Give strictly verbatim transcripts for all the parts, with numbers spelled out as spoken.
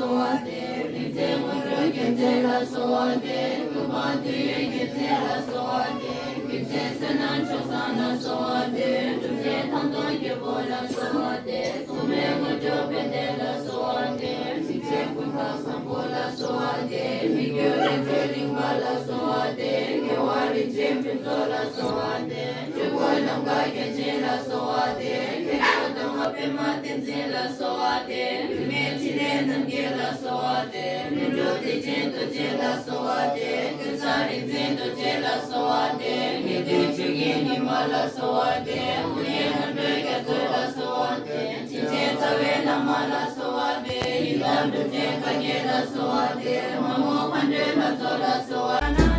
གསོལ་བ་འདེབས། རིག་འཛིན་དངོས་གྲུབ་རྒྱལ་མཚན་ལ་གསོལ་བ་འདེབས། ཀུན་སྤངས་དོན་ཡོད་རྒྱལ་མཚན་ལ་གསོལ་བ་འདེབས། རིག་འཛིན་བསོད་ནམས་མཆོག་བཟང་ལ་གསོལ་བ་འདེབས། གྲུབ་ཆེན་ཐང་སྟོང་རྒྱལ་པོ་ལ་གསོལ་བ་འདེབས། མཚུངས་མེད་དངོས་གྲུབ་དཔལ་ལྡན་ལ་གསོལ་བ་འདེབས། རིག་བྱེད་ཀུན་དགའ་བཟང་པོ་ལ་གསོལ་བ་འདེབས། མི་བསྐྱོད་རིག་འཛིན་གླིང་པ་ལ་གསོལ་བ་འདེབས། རྒྱལ་བ་རིན་ཆེན་ཕུན་ཚོགས་ལ་གསོལ་བ་འདེབས། སྤྲུལ་སྐུ་ནམ་མཁའ་བརྒྱ་བྱིན་ལ་གསོལ་བ་འདེབས། མཁས་མཆོག་གདམས་ངག་པདྨ་བསྟན་འཛིན་ལ་གསོལ་བ་འདེབས། རིས་མེད་ཕྲིན་ལས་རྣམ་རྒྱལ་ལ་གསོལ་བ་འདེབས། ལྷུན་གྲུབ་བདེ་ཆེན་རྡོ་རྗེ་ལ་གསོལ་བ་འདེབས། ཀུན་བཟང་རིག་འཛིན་རྡོ་རྗེ་ལ་གསོལ་བ་འདེབས། ངེས་དོན་ཆོས་ཀྱི་ཉི་མ་ལ་གསོལ་བ་འདེབས། དངོས་གནས་རྣམ་གྲོལ་རྒྱ་མཚོ་ལ་གསོལ་བ་འདེབས། དྲིན་ཅན་རྩ་བའི་བླ་མ་ལ་གསོལ་བ་འདེབས། ཡི་དམ་གྲུབ་ཆེན་བཀའ་བརྒྱུད་ལ་གསོལ་བ་འདེབས། མ་མོ་མཁའ་འགྲོའི་ལྷ་ཚོགས་ལ་གསོལ་བ།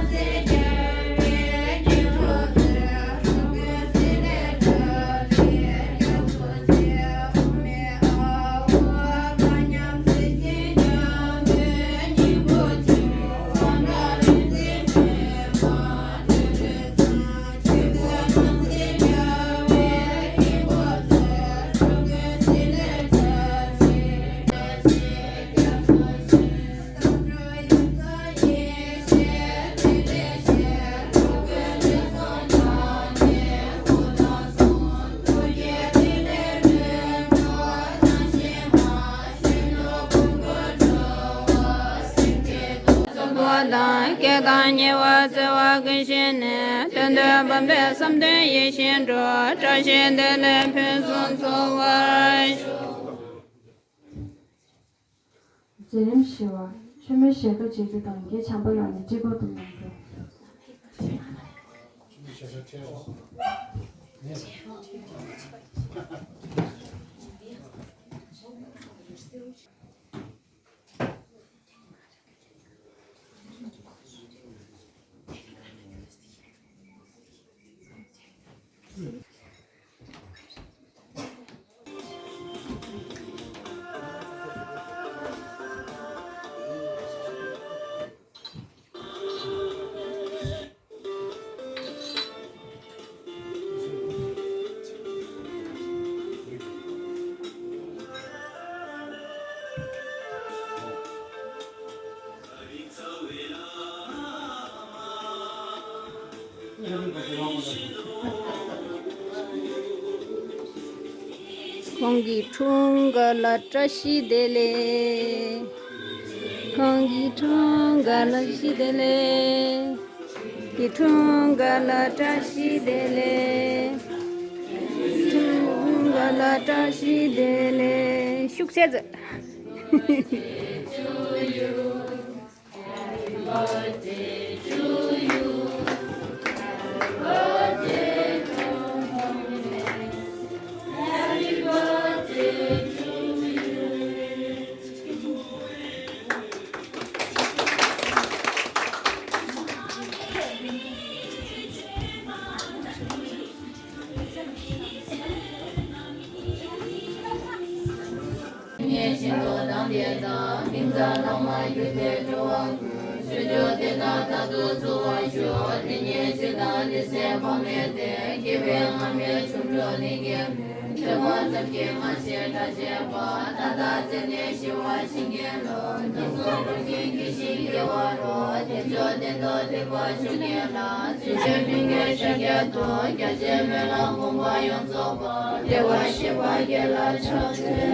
དང་སྐད་དང་ཉེ་བར་བརྩེ་བ་ཀུན་ཞིག་ནས། དོན་དུ་བམ་པའི་བསམ་དོན་ཡིད་བཞིན་འགྲུབ། བཀྲ་ཤིས་བདེ་ལེགས་ཕུན་སུམ་ཚོགས་པར་ཤོག། མཛད་རིམ་བཞི་པ། མཆོད་མེ་ཞལ་ཁ་འབྱེད་རྒྱུ་དང་། རྒྱས་བྱམས་པ་ལ་ནི་སྤྲིན་ཕུང་དུ་མ་འགྲོ། ཁོང་གི་འཁྲུངས་སྐར་ལ་བཀྲ་ཤིས་བདེ་ལེགས། ཁོང་གི་འཁྲུངས་སྐར་ལ་བཀྲ་ཤིས་བདེ་ལེགས། ཁོང་གི་འཁྲུངས་སྐར་ལ་བཀྲ་ཤིས་བདེ་ལེགས། འཁྲུངས་སྐར་ལ་བཀྲ་ཤིས་བདེ་ལེགས། ཤུགས་ཆེ་ཙམ། ཉེ་ཞིང་དོ་དམ་ལྡན་དང་། མིང་གཙང་བླ་མ་གྱུར་པའི་འགྲོ་བ་ཀུན། ཆོས་སྐྱོང་དེ་དག་རྟག་ཏུ་སྩོལ་བར་ཤོག། དེ་ཉིད་ཆོས་དང་ལྡན་སའི་དཔག་མེད་དེར། དགེ་བའི་རྔ་མའི་འབྱུང་འགྲོ་ལས་འགལ་མེད། ཆོས་སྐོར་ཙམ་གྱིས་སྔར་བཞིན་གྲགས་ཆེ་བ། མཐའ་དག་ཚེ་ནས་ཞི་བར་བྱིན་གྱིས་རློབས། ཉེས་སྐྱོན་ཀུན་གྱི་སྒྲིབ་པ་ཡེ་ཤེས་ཀྱི་དབང་ཕྱུག་དེ་ཚོགས་བདེ་ཐོག་ཐེག་པ་ཆོས་ཉིད་ལ། ཚུལ་འཆོས་མི་དགེ་ཕྱག་རྒྱ་མཐོང་། རྒྱ་ཆེར་སྨོན་ལམ་དགོངས་པ་ཡོངས་རྫོགས་པ། བདེ་བར་གཤེགས་པ་དགེ་ལ་ཕྱག་འཚལ།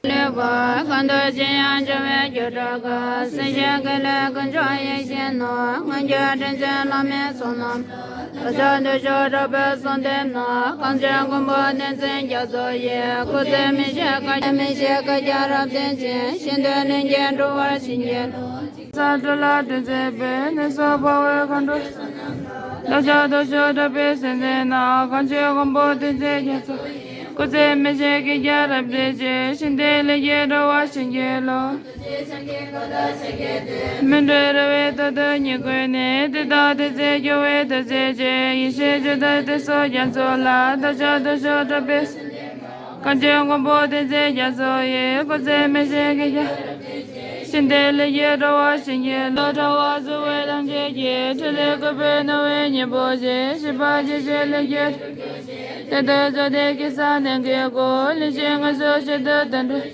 ལུས་པ་གང་དུ་ཅི་ཡང་འབྱུང་བའི་རྒྱུ་འགྲོ་ཀུན། སེམས་ཅན་ཀུན་ལས་ཀུན་འབྱུང་ཡེ་ཤེས་ནོར། མངོན་གྱུར་དྲིན་ཅན་བླ་མའི་ཚོགས་རྣམས་ལ། བདག་ཅག་འདོད་ཆགས་དྲག་པོས་གསོལ་འདེབས་ན། གངས་ཅན་མགོན་པོ་བསྟན་འཛིན་རྒྱ་མཚོ་ཡི། སྐུ་ཚེ་མི་ཤིགས་བཀའ་རྒྱ་མི་ཤིགས་བཀའ་རྒྱ་རབ་བརྟན་ཅན། གཞན་དོན་ལྷན་སྐྱེས་འགྲོ་བ་བྱིན་གྱིས་རློབས། ས་འགྲོ་ལ་སྤྲོད་མཛད་པའི་ནད་སོགས་ཕོ་བའི་མཁའ་འགྲོ། བདག་ཅག་ལྟོ་ཕྱོགས་དྲག་པོའི་སེམས་ཅན་རྣམས། གངས་ཅན་མགོན་པོ་བསྟན་འཛིན་རྒྱ་མཚོ། སྐུ་ཚེ་མི་ཤིགས་ཀྱི་རྒྱལ་རབས་སྒྲེང་ཞིང་། ཞི་བདེའི་ལེགས་སྐྱེས་འགྲོ་བ་གཤིན་རྗེའི་གླིང་། སྨིན་གྲོལ་ར་བའི་རྡོ་རྗེ་ཉིད་བཀོད་ནས། དེ་དག་དེ་ཚེ་སྐྱོབ་པའི་དོན་མཛད་ཅིང་། ཡེ་ཤེས་སྤྱོད་ལྡན་དེ་སོགས་རྒྱ་མཚོ་ལ། བདག་ཅག་ལྟོ་ཕྱོགས་དྲག་པོའི་གངས་ཅན་མགོན་པོ་བསྟན་འཛིན་རྒྱ་མཚོ་ཡི། སྐུ་ཚེ་མི་ཤིགས་ཀྱི་རྒྱལ། ཞི་བདེའི་ལེགས་སྐྱེས་འགྲོ་བ་གཤིན་རྗེའི་གླིང་། དྲ་བ་བསིལ་བའི་ལམ་བྱེད་ཀྱི། ཕྲིན་ལས་བཀོད་པའི་རྣ་བའི་སྙིང་པོ་བཞིན། ཞི་བ་འཇིགས་བྱེད་ལས་སྐྱེས། དེ་ལྟར་རྫོགས་ལྡན་གྱི་ས་གནས་ཀྱི་སྐུ། ལྷན་ཅིག་ངལ་གསོ་ཞིང་དུ་དོན་གྲུབ།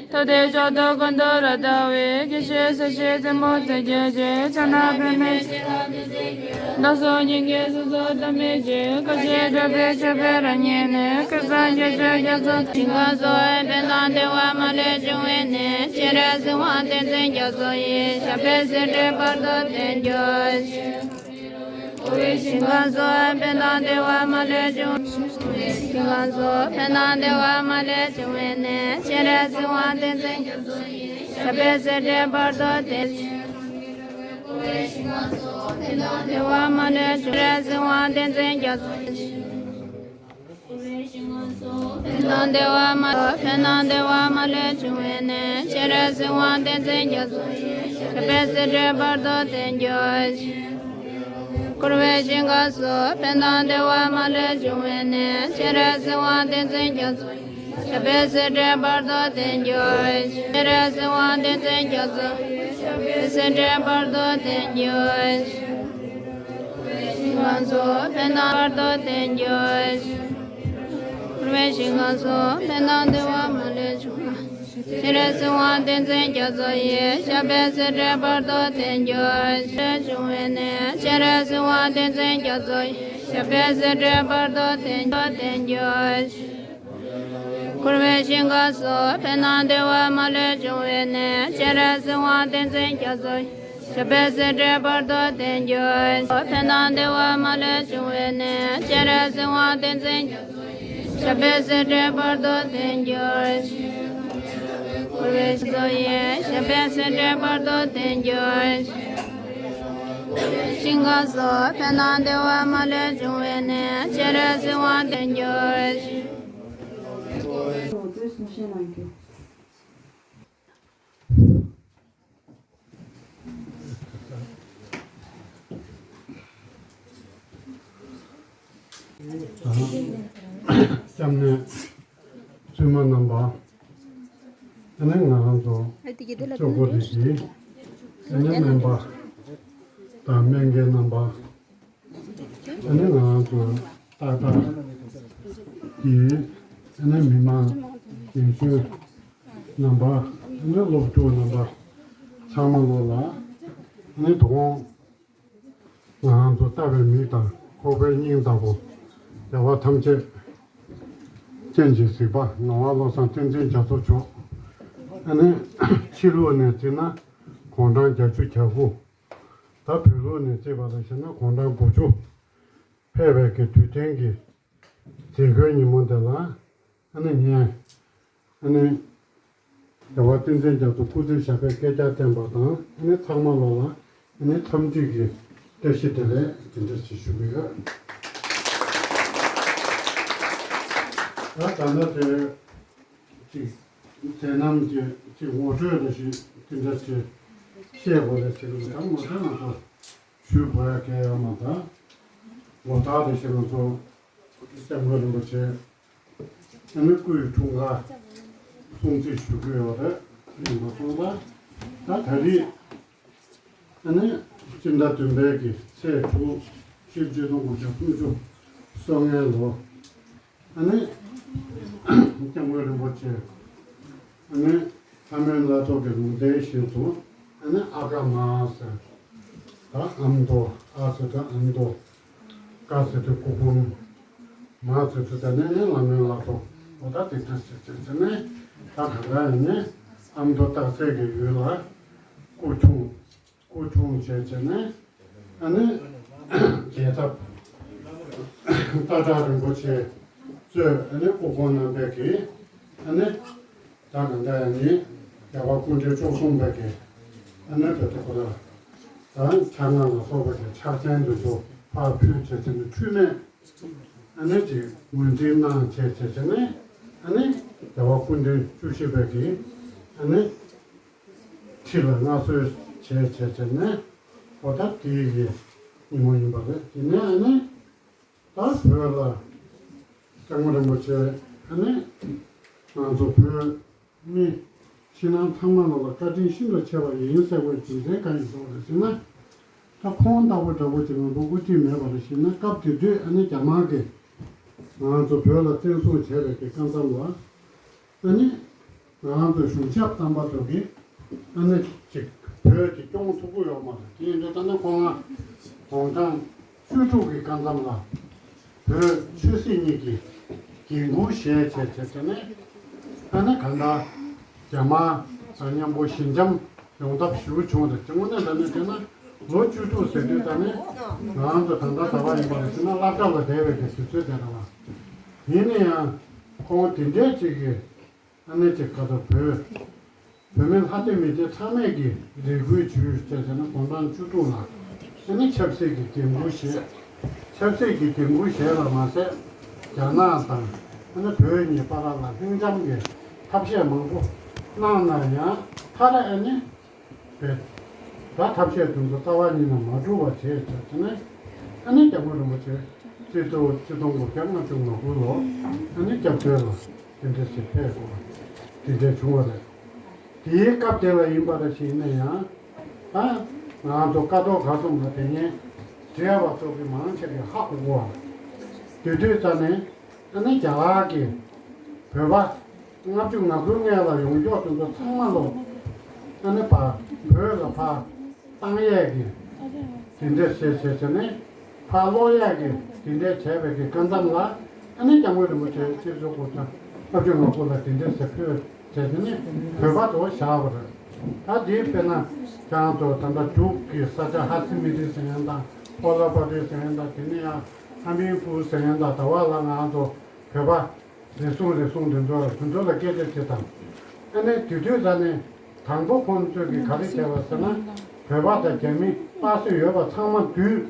ཐུབ་བསྟན་མཆོག་ཏུ་ཀུན་ཏུ་རབ་དར་བའི། དགེ་བཤེས་སེར་བྱེས་རྩེ་མོ་རྩེ་གྱུར་ཅིག་ཕྱག་ན་པདྨས་བརྒྱན་རབ་གསལ། བདག་སོགས་སྙིང་གའི་གཟུགས་སུ་བལྟ་མོད་ཅིག་དཀའ་སྤྱད་དྲག་པོས་ཕྱག་འཚལ་རབ་བསྙེན་ནས། སྐལ་བཟང་རྒྱ་མཚོའི་རྒྱ་མཚོ་ཞིང་ཁམས་སུ། ཕན་དང་བདེ་བ་མ་ལུས་འབྱུང་བའི་གནས། སྤྱན་རས་གཟིགས་དབང་བསྟན་འཛིན་རྒྱ་མཚོ་ཡི། ཞབས་པད་སྲིད་མཐའི་བར་དུ་བརྟན་གྱུར་ཅིག་འཁོར་བའི་ཞིང་ཁམས་སུ། ཕན་དང་བདེ་བ་མ་ལུས་འབྱུང་། འཁོར་བའི་ཞིང་ཁམས་སུ། ཕན་དང་བདེ་བ་མ་ལུས་འབྱུང་བའི་གནས། སྤྱན་རས་གཟིགས་དབང་བསྟན་འཛིན་རྒྱ་མཚོ་ཡི། ཞབས་པད་སྲིད་མཐའི་བར་དུ་བརྟན། འཁོར་བའི་ཞིང་ཁམས་སུ། ཕན་དང་བདེ་བ་མ་ལུས་འབྱུང་། སྤྱན་རས་གཟིགས་དབང་བསྟན་འཛིན་རྒྱ་མཚོ་ཡི། འཁོར་བའི་ཞིང་ཁམས་སུ། ཕན་དང་བདེ་བ་མ། ཕན་དང་བདེ་བ་མ་ལུས་འབྱུང་བའི་གནས། སྤྱན་རས་གཟིགས་དབང་བསྟན་འཛིན་རྒྱ་མཚོ་ཡི། ཞབས་པད་སྲིད་མཐའི་བར་དུ་བརྟན་གྱུར་ཅིག་འཁོར་བའི་ཞིང་ཁམས་སུ། ཕན་དང་བདེ་བ་མ་ལུས་འབྱུང་བའི་གནས། སྤྱན་རས་གཟིགས་དབང་བསྟན་འཛིན་རྒྱ་མཚོ་ཡི། ཞབས་པད་སྲིད་མཐའི་བར་དུ་བརྟན་གྱུར་ཅིག་སྤྱན་རས་གཟིགས་དབང་བསྟན་འཛིན་རྒྱ་མཚོ་ཡི། ཞབས་པད་སྲིད་མཐའི་བར་དུ་བརྟན་གྱུར་ཅིག་ཞིང་ཁམས་སུ། ཕན་དང་བར་དུ་བརྟན་གྱུར་ཅིག་འཁོར་བའི་ཞིང་ཁམས་སུ། ཕན་དང་བདེ་བ་མ་ལུས་འབྱུང་བ། སྤྱན་རས་གཟིགས་དབང་བསྟན་འཛིན་རྒྱ་མཚོ་ཡི། ཞབས་པད་སྲིད་མཐའི་བར་དུ་བརྟན་གྱུར་ཅིག་འབྱུང་བའི་གནས། སྤྱན་རས་གཟིགས་དབང་བསྟན་འཛིན་རྒྱ་མཚོ་ཡི། ཞབས་པད་སྲིད་མཐའི་བར་དུ་བརྟན་གྱུར་བརྟན་གྱུར་ཅིག་འཁོར་བའི་ཞིང་ཁམས་སུ། ཕན་དང་བདེ་བ་མ་ལུས་འབྱུང་བའི་གནས། སྤྱན་རས་གཟིགས་དབང་བསྟན་འཛིན་རྒྱ་མཚོ་ཡི། ཞབས་པད་སྲིད་མཐའི་བར་དུ་བརྟན་གྱུར་ཅིག་ཕན་དང་བདེ་བ་མ་ལུས་འབྱུང་བའི་གནས། སྤྱན་རས་གཟིགས་དབང་བསྟན་འཛིན་རྒྱ་མཚོ་ཡི། ཞབས་པད་སྲིད་མཐའི་བར་དུ་བརྟན་གྱུར་ཅིག་འཁོར་བའི་ཞིང་ཁམས་སུ། ཞབས་པད་སྲིད་མཐའི་བར་དུ་བརྟན་གྱུར་ཅིག་ཞིང་ཁམས་སུ། ཕན་དང་བདེ་བ་མ་ལུས་འབྱུང་བའི་གནས། སྤྱན་རས་གཟིགས་དབང་བསྟན་གྱུར་ཅིག་འོ་དུས་གསུང་བཤད་གནང་རྒྱུ། སྐྱབས་གནས་བཙུན་མ་རྣམ་པ། ཨ་ནི་ང་རང་ཚོ་ཨ་དེ་གི་དེ་ལ་གཅོག་གོ་དེ་གི། ཨ་ནི་སྨན་པ་དང་སྨན་རྒན་རྣམ་པ། ཨ་ནི་ང་རང་ཚོ་ཏག་ཏག་གི། ཨ་ནི་མི་མང་ཡིན་ཤོས་རྣམ་པ། ཨ་ནི་སློབ་ཕྲུག་རྣམ་པ་ཚང་མ་ལོ་ལ། ཨ་ནི་དོ་དགོང་ང་རང་ཚོ་ལྟ་བའི་མིག་དང་ཁོག་པའི་སྙིང་ལྟ་བུ། རྒྱལ་བ་ཐམས་ཅད་སྤྱན་གྱིས་གཟིགས་པ་ངག་དབང་བློ་བཟང་བསྟན་འཛིན་རྒྱ་མཚོ་མཆོག་ཨ་ནི་ཕྱི་ལོགས་ནས་བརྩིས་ན་དགུང་གྲངས་བརྒྱད་ཅུ་གྱ་དགུ། ད་བོད་ལུགས་ནས་བརྩིས་པ་ལ་བྱས་ན་དགུང་གྲངས་དགུ་བཅུ་ཕེབས་པའི་གི་དུས་སྟོན་གྱི་མཛད་སྒོའི་ཉིན་མོ་འདི་ལ། ཨ་ནི་ངས་ཨ་ནི་རྒྱལ་བ་བསྟན་འཛིན་རྒྱ་མཚོ་སྐུ་ཚེ་ཞབས་པད་བསྐལ་བརྒྱར་བརྟན་པ་དང་། ཨ་ནི་ཚང་མ་ལོ་ལ་ཨ་ནི་འཚམས་འདྲི་གི་བཀྲ་ཤིས་བདེ་ལེགས་དེ་འདྲ་ཞིག་ཞུ་གི་ཡོད། ད་ད་ལྟ་དེ་ཅིག་མཛད་རྣམ་གྱི་ཅིག་ངོ་སྤྲོད་འདྲ་ཞིག་དེ་འདྲ་ཞིག་བཤད་དགོས་རེད་ཟེར་གི་འདུག་ད་ངོ་སྤྲོད་ང་ཚོ་ཞུ་དགོས་ཡ་གལ་ཡོད་མ་རེད། ད་ལོ་ལྟར་དེ་བཞིན་ང་ཚོ་སྐྱབས་མགོན་རིན་པོ་ཆེ་ཨ་ནི་སྐུའི་འཁྲུངས་སྐར་སྲུང་བརྩི་ཞུ་གི་ཡོད་རེད། ཡིན་པ་སོང་ཙང་ད་ད་རེས་ཨ་ནི་སྤྱི་ཟླ་བདུན་པའི་གི་ཚེས་དྲུག་ཕྱི་ལོ་ཆིག་སྟོང་དགུ་བརྒྱ་སུམ་ཅུ་སོ་ལྔའི་ལོ། ཨ་ནི་སྐྱབས་མགོན་རིན་པོ་ཆེ་ཨ་ནི་ལྷ་མོའི་བླ་ཐོག་གི་ལུང་བསྟན་བཞིན་དུ་ཨ་ནི་ཨ་ཀ་མ་ཟེར། ད་ཨ་མདོ། ཨ་ཟེར་དུས་ཨ་མདོ། ཀ་ཟེར་དུས་སྐུ་འབུམ། མ་ཟེར་དུས་ད་ནི་ལྷ་མོའི་བླ་ཐོག་འོ་ད་དེ་འདྲ་ཟེར་ཟེར་ཟེར་ནས། ད་ག་རང་ཡིན་ནས་ཨ་མདོ་སྟག་རྩེ་གི་ཡུལ་ལ་སྐུ་འཁྲུངས། སྐུ་འཁྲུངས་བྱས་བྱས་ནས་ཨ་ནི་རྒྱལ་ཚབ་སྟག་བྲག་རིན་པོ་ཆེ་གཙོས་ཨ་ནི་སྐུ་གོང་རྣམ་པས་ཀྱིས་ཨ་ནི་ད་ག་འདྲ་ཡང་ནི་རྒྱལ་བ་སྐུ་ཕྲེང་བཅུ་གསུམ་པའི་གི་ ཨ་ནི་བོད་ཐོག་ལ་ད་ཕྱག་ན་ལ་སོགས་པ་གི་ཕྱག་ཆེན་དེ་ཚོ་ཕར་ཕུལ་བྱས་ཙང་ནི་འཁྲུལ་མེད་ཨ་ནི་ཅིག་ངོས་འཛིན་གནང་བྱས་བྱས་ཙང་ནི་ཨ་ནི་རྒྱལ་བ་སྐུ་ཕྲེང་བཅུ་བཞི་པའི་གི་ཨ་ནི་ཁྲི་ལ་མངའ་གསོལ་བྱས་བྱས་ཙང་ནི་འོ་ད་དེའི་གི་ཉིན་མོ་ཡིན་པ་རེད། དེ་ནས་ཨ་ནི་ད་བོད་ལ་སྐྱབས་མགོན་རིན་པོ་ཆེ་ཨ་ནི་ང་ཚོ་བོད་མི་ཕྱི་ནང་ཚང་མ་ལ་བཀའ་དྲིན་ཤིན་ཏུ་ཆེ་བ་ཡིན་ཟེར་བའི་རྒྱུ་མཚན་གང་ཡིན་ཟེར་བ་རེད་ཟེར་ན། ད་ཁོང་ལྟ་བུ་འདྲ་བོ་ཅིག་ང་ཚོ་དབུ་ཁྲིད་མེད་པ་རེད་ཟེར་ན། སྐབས་དེ་དུས་ཨ་ནི་རྒྱ་དམར་གྱིས་ང་ཚོ་བོད་ལ་བཙན་བཟུང་བྱས་པའི་གི་སྐབས་མཚམས་ལ་ཨ་ནི་ང་ཚོ་གཞུང་ཞབས་དམ་པ་ཚོ་གིས་ཨ་ནི་ཅིག་བོད་ཅིག་སྐྱོང་ཐུབ་ཀྱི་ཡོད་མ་རེད། དེ་ཡིན་དུས་ད་ནི་ཁོང་ང་དགུང་གྲངས་བཅུ་དྲུག་གི་སྐབས་མཚམས་ལ་བོད་ཆོས་སྲིད་གཉིས་ཀྱི་འགན་འཁུར་བཞེས་བྱས་བྱས་བྱས་ནས་ཨ་ནི་གང་ལྟར་རྒྱ་དམར་དང་མཉམ་པོ་ཞི་འཇམ་ཡོང་ཐབས་ཞེ་པོ་བྱུང་རེད། དངོས་གནས་དྲང་གནས་བྱས་ན་ལོ་བཅུ་དྲུག་ཟེར་དུས་ད་ནི་ང་ཚོ་གང་ལྟར་ད་བར་ཡིན་པ་རེད་ཟེར་ན་སློབ་གྲྭ་ལ་བསྡད་པའི་གི་དུས་ཚོད་དེ་རེད་བ། ཡིན་ན་ཡང་ཁོང་དེ་འདྲའི་ཅིག་གི་ཨ་ནི་ཅིག་ག་ཚོད་བོད་བོད་མི་ལྷ་སྡེ་མི་སྡེ་ཚང་མས་ཀྱི་རེ་སྐུལ་ཞུས་བྱས་ཟེར་ན་དགུང་གྲངས་བཅུ་དྲུག་ལ་ཨ་ནི་ཆབ་སྲིད་ཀྱི་འགན་འཁུར་བཞེས། ཆབ་སྲིད་ཀྱི་འགན་འཁུར་བཞེས་པ་མ་ཟད་རྒྱ་ནག་དང་ཨ་ནི་བོད་གཉིས་བར་ལ་ལྷན་འཛོམས་ཀྱི་ཐབས་ཤེས་མང་པོ་གནང་ན་ཡང་མཐར་ཨ་ནི་བས། ད་ཐབས་ཤེས་དེ་ཚོ་རྩ་བ་ཉིད་ནས་མ་འགྲུབ་པ་བྱས་བྱས་ཙང་ནས་ཨ་ནི་སྐྱབས་མགོན་རིན་པོ་ཆེ་སྤྱི་ཚོགས་ཆིག་སྟོང་དགུ་བརྒྱ་ལྔ་བཅུ་ང་དགུ་ལོ་ཨ་ནི་སྐྱབས་བཅོལ་ལ་དེ་འདྲ་ཞིག་ཕེབས་དགོས་པ་དེ་འདྲ་བྱུང་བ་རེད། དེའི་སྐབས་དེ་ལ་ཡིན་པ་རེད་ཞིག་ཡིན་ན་ཡང་ཨ་ང་ཚོ་ཀ་ཐོག་ག་གསུམ་ལ་དེ་ཉིན་བྲེལ་བ་ཚོགས་ཀྱི་མང་ཆེ་གི་ཧ་གོ་གོ་བ་དེ་དུས་ཙང་ནས། ཨ་ནི་རྒྱ་གར་གྱི་བོད་པ་ལྔ་བཅུ་ང་དགུའི་སྔོན་ལ་ཡོང་ཕྱོགས་དེ་ཚོ་ཚང་མ་ལོ་ཨ་ནི་ཕར་བོད་ལ་ཕར་བཏང་ཡས་ཀྱི་དེ་འདྲ་བྱས་བྱས་བྱས་ནས་ཕར་སློག་ཡས་ཀྱི་དེ་འདྲ་བྱས་པའི་གི་སྐབས་མཚམས་ལ་ཨ་ནི་སྐྱབས་མགོན་རིན་པོ་ཆེ་སྤྱི་ཚོགས་སྐུ་ཚབ་ལྔ་བཅུ་ང་དགུ་ལ་དེ་འདྲ་ཟེར་ཕུལ་བྱས་དེ་ནི་བོད་པ་ཚོ་བཞག་པ་རེད། ད་དེའི་དཔེར་ན་ཁྱེད་རང་ཚོ་ད་ལྟ་འབྲུག་གི་ས་ཆ་ཧ་སི་མི་རི་ཟེར་མཁན་དང་ཨོ་ལ་པ་རི་ཟེར་མཁན་དང་དེ་ནི་ཡང་ཧ་མིན་ཕུ་ཟེར་མཁན་དང་ད་བར་ལ་ང་ཚོ་བོད་པ། རེ་ཟུང་རེ་ཟུང་དེ་ཚོ་དེ་ཚོ་ལ་སྐད་ཆ་བྱེད་དང་། ཨ་ནི་དེ་དུས་ད་ནི་དང་པོ་ཁོང་ཚོས་ཀྱིས་ག་རེ་བྱས་པ་ཟེར་ན་བོད་པ་དང་རྒྱ་མི་པ་སེ་ཡོད་པ་ཚང་མ་བསྡུས།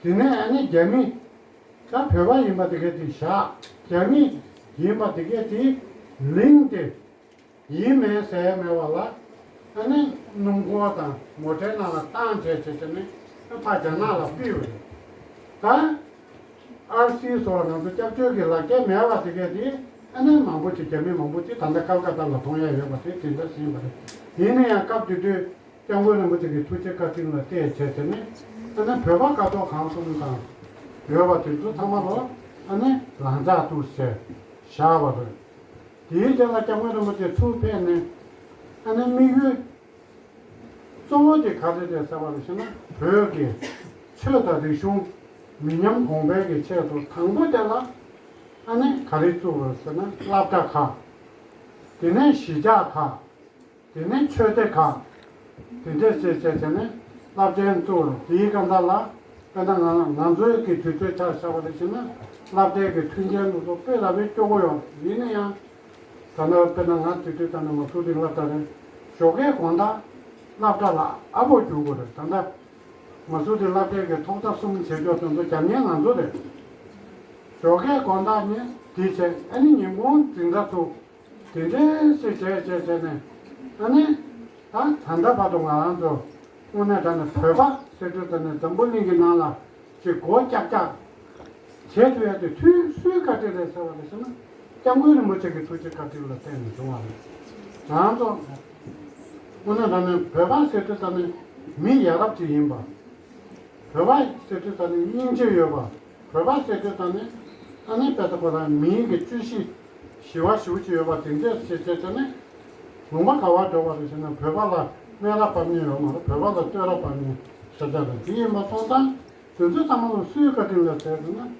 དེ་ནས་ཨ་ནི་རྒྱ་མི་ད་བོད་པ་ཡིན་པ་དེ་གས་དེ་བཞག་རྒྱ་མི་ཡིན་པ་དེ་གས་དེ་ལིང་དེ་ཡིན་མིན་ཟེར་མེད་པ་ལ་ཨ་ནི་སྣུམ་འཁོར་དང་མོ་ཊའི་ནང་ལ་བཏང་བྱས་བྱས་བྱས་ནས་ཕར་རྒྱ་ནག་ལ་ཕུལ་བ་རེད། ད། ཨར་སི་སོགས་ང་ཚོ་སྐྱབས་བཅོལ་གྱི་ལག་ཁྱེར་མེད་པ་དེ་གས་དེ་ཨ་ནི་མང་པོ་ཅིག་རྒྱ་མི་མང་པོ་ཅིག་ད་ལྟ་ཀལ་ཀ་ཏ་ལ་གཏོང་ཡ་ཡོད་པ་དེ་དེ་འདྲ་ཟིན་པ་རེད། ཡིན་ན་ཡང་སྐབས་དེ་དུས་སྐྱབས་མགོན་རིན་པོ་ཆེ་གི་ཐུགས་རྗེ་བཀའ་དྲིན་ལ་བརྟེན་བྱས་ཟེར་ནས་ཨ་ནི་བོད་པ་ཀ་ཐོག་གང་གསུམ་དང་ཡོད་པ་དེ་ཚོ་ཚང་མ་ལོ་ཨ་ནི་ལང་ཚགས་འདུག་ཟེར་བཞག་པ་རེད། དེའི་རྗེས་ལ་སྐྱབས་མགོན་རིན་པོ་ཆེ་ཚུར་ཕེབས་ནས་ཨ་ནི་དམིགས་ཡུལ། གཙོ་བོ་དེ་ག་རེ་རེད་ཟེར་བ་ལ་ཞེ་ན་བོད་ཀྱི་ཆོས་དང་རིག་གཞུང་མི་ཉམས་གོང་འཕེལ་གྱི་ཆེད་དུ་དང་པོ་དེ་ལ་ཨ་ནི་ག་རེ་བཙུགས་པ་ཟེར་ན་སློབ་གྲྭ་ཁག་དེ་ནས་གཞིས་ཆགས་ཁག་དེ་ནས་ཆོས་སྡེ་ཁག་དེ་འདྲས་བྱས་བྱས་བྱས་ནས་རླབས་ཆེན་བཙུགས་དེའི་སྐབས་ལ་དཔེར་ན་ང་ང་ཚོའི་གི་དུས་ཚོད་ཆ་བཞག་པ་ལ་ཞེ་ན་སློབ་གྲྭའི་གི་མཐུན་རྐྱེན་དེ་ཚོ་དཔེ་ལ་བའི་སྐྱོ་པོ་ཡོད་ཡིན་ན་ཡང་། ད་ནི་དཔེར་ན་ང་དེ་དུས་ད་ནི་མ་སུ་རི་སློབ་གྲྭ་རེད། ཞོགས་ཀའི་དགོང་དག་སློབ་གྲྭ་ལ་ཨ་ཕོ་རྒྱུག་དགོས་རེད། ད་ལྟ་མ་སུ་རི་སློབ་གྲྭའི་གི་ཐོག་མཐའ་གསུམ་བྱེད་ཕྱོགས་དེ་ཚོ་རྒྱབ་མཁན་ང་ཚོ་རེད། ཞོགས་ཀའི་དགོང་དག་ནི་དེ་བྱས་ཨ་ནི་ཉིན་གུང་འཛིན་གྲྭ་ཚུགས་དེ་འདྲའི་ཞིག་བྱས་བྱས་བྱས་ནས་ཨ་ནི་ད་ད་ལྟ་བར་དུ་ང་རང་ཚོ་དངོས་གནས་དྲང་གནས་བོད་པ་ཟེར་དུས་ད་ནི་འཛམ་བུ་གླིང་གི་ནང་ལ་ཅིག་སྒོ་ཀྱག་ཀྱག་བྱེད་ཐུབ་ཡ་དེ་ཐུགས་སུའི་བཀའ་དྲིན་རེད་ཟེར་བ་རེད་ཟེར་ན་སྐྱབས་མགོན་རིན་པོ་ཆེ་གི་ཐུགས་རྗེ་བཀའ་དྲིན་ལ་བརྟེན་ནས་བྱུང་བ་རེད། ང་ཚོ་དངོས་གནས་དྲང་གནས་བོད་པ་ཟེར་དུས་ད་ནི་མི་ཡ་རབས་ཅིག་ཡིན་པ། བོད་པ་ཟེར་དུས་ད་ནི་སྙིང་རྗེ་ཡོད་པ། བོད་པ་ཟེར་དུས་ད་ནི་ཨ་ནི་དཔེ་ད་ཁོ་རང་མིའི་གི་བཅུད་གཞི་ཞི་བ་ཞེ་པོ་ཅིག་ཡོད་པ་དེ་འདྲས་ཟེར་བྱས་ཙང་ནི་ལུང་པ་ག་བར་འགྲོ་བ་རེད་ཟེར་ན་བོད་པ་ལ་སྨད་ར་བབས་མཁན་ཡོད་མ་རེད། བོད་པ་ལ་བསྟོད་ར་བབས་མཁན་ཤ་སྟག་རེད། དེ་ཡིན་པ་སོང་ཙང་དེ་ཚོ་ཚང་མ་ལ་སུའི་བཀའ་དྲིན་ལ་ཟེར་ཟེར་ན་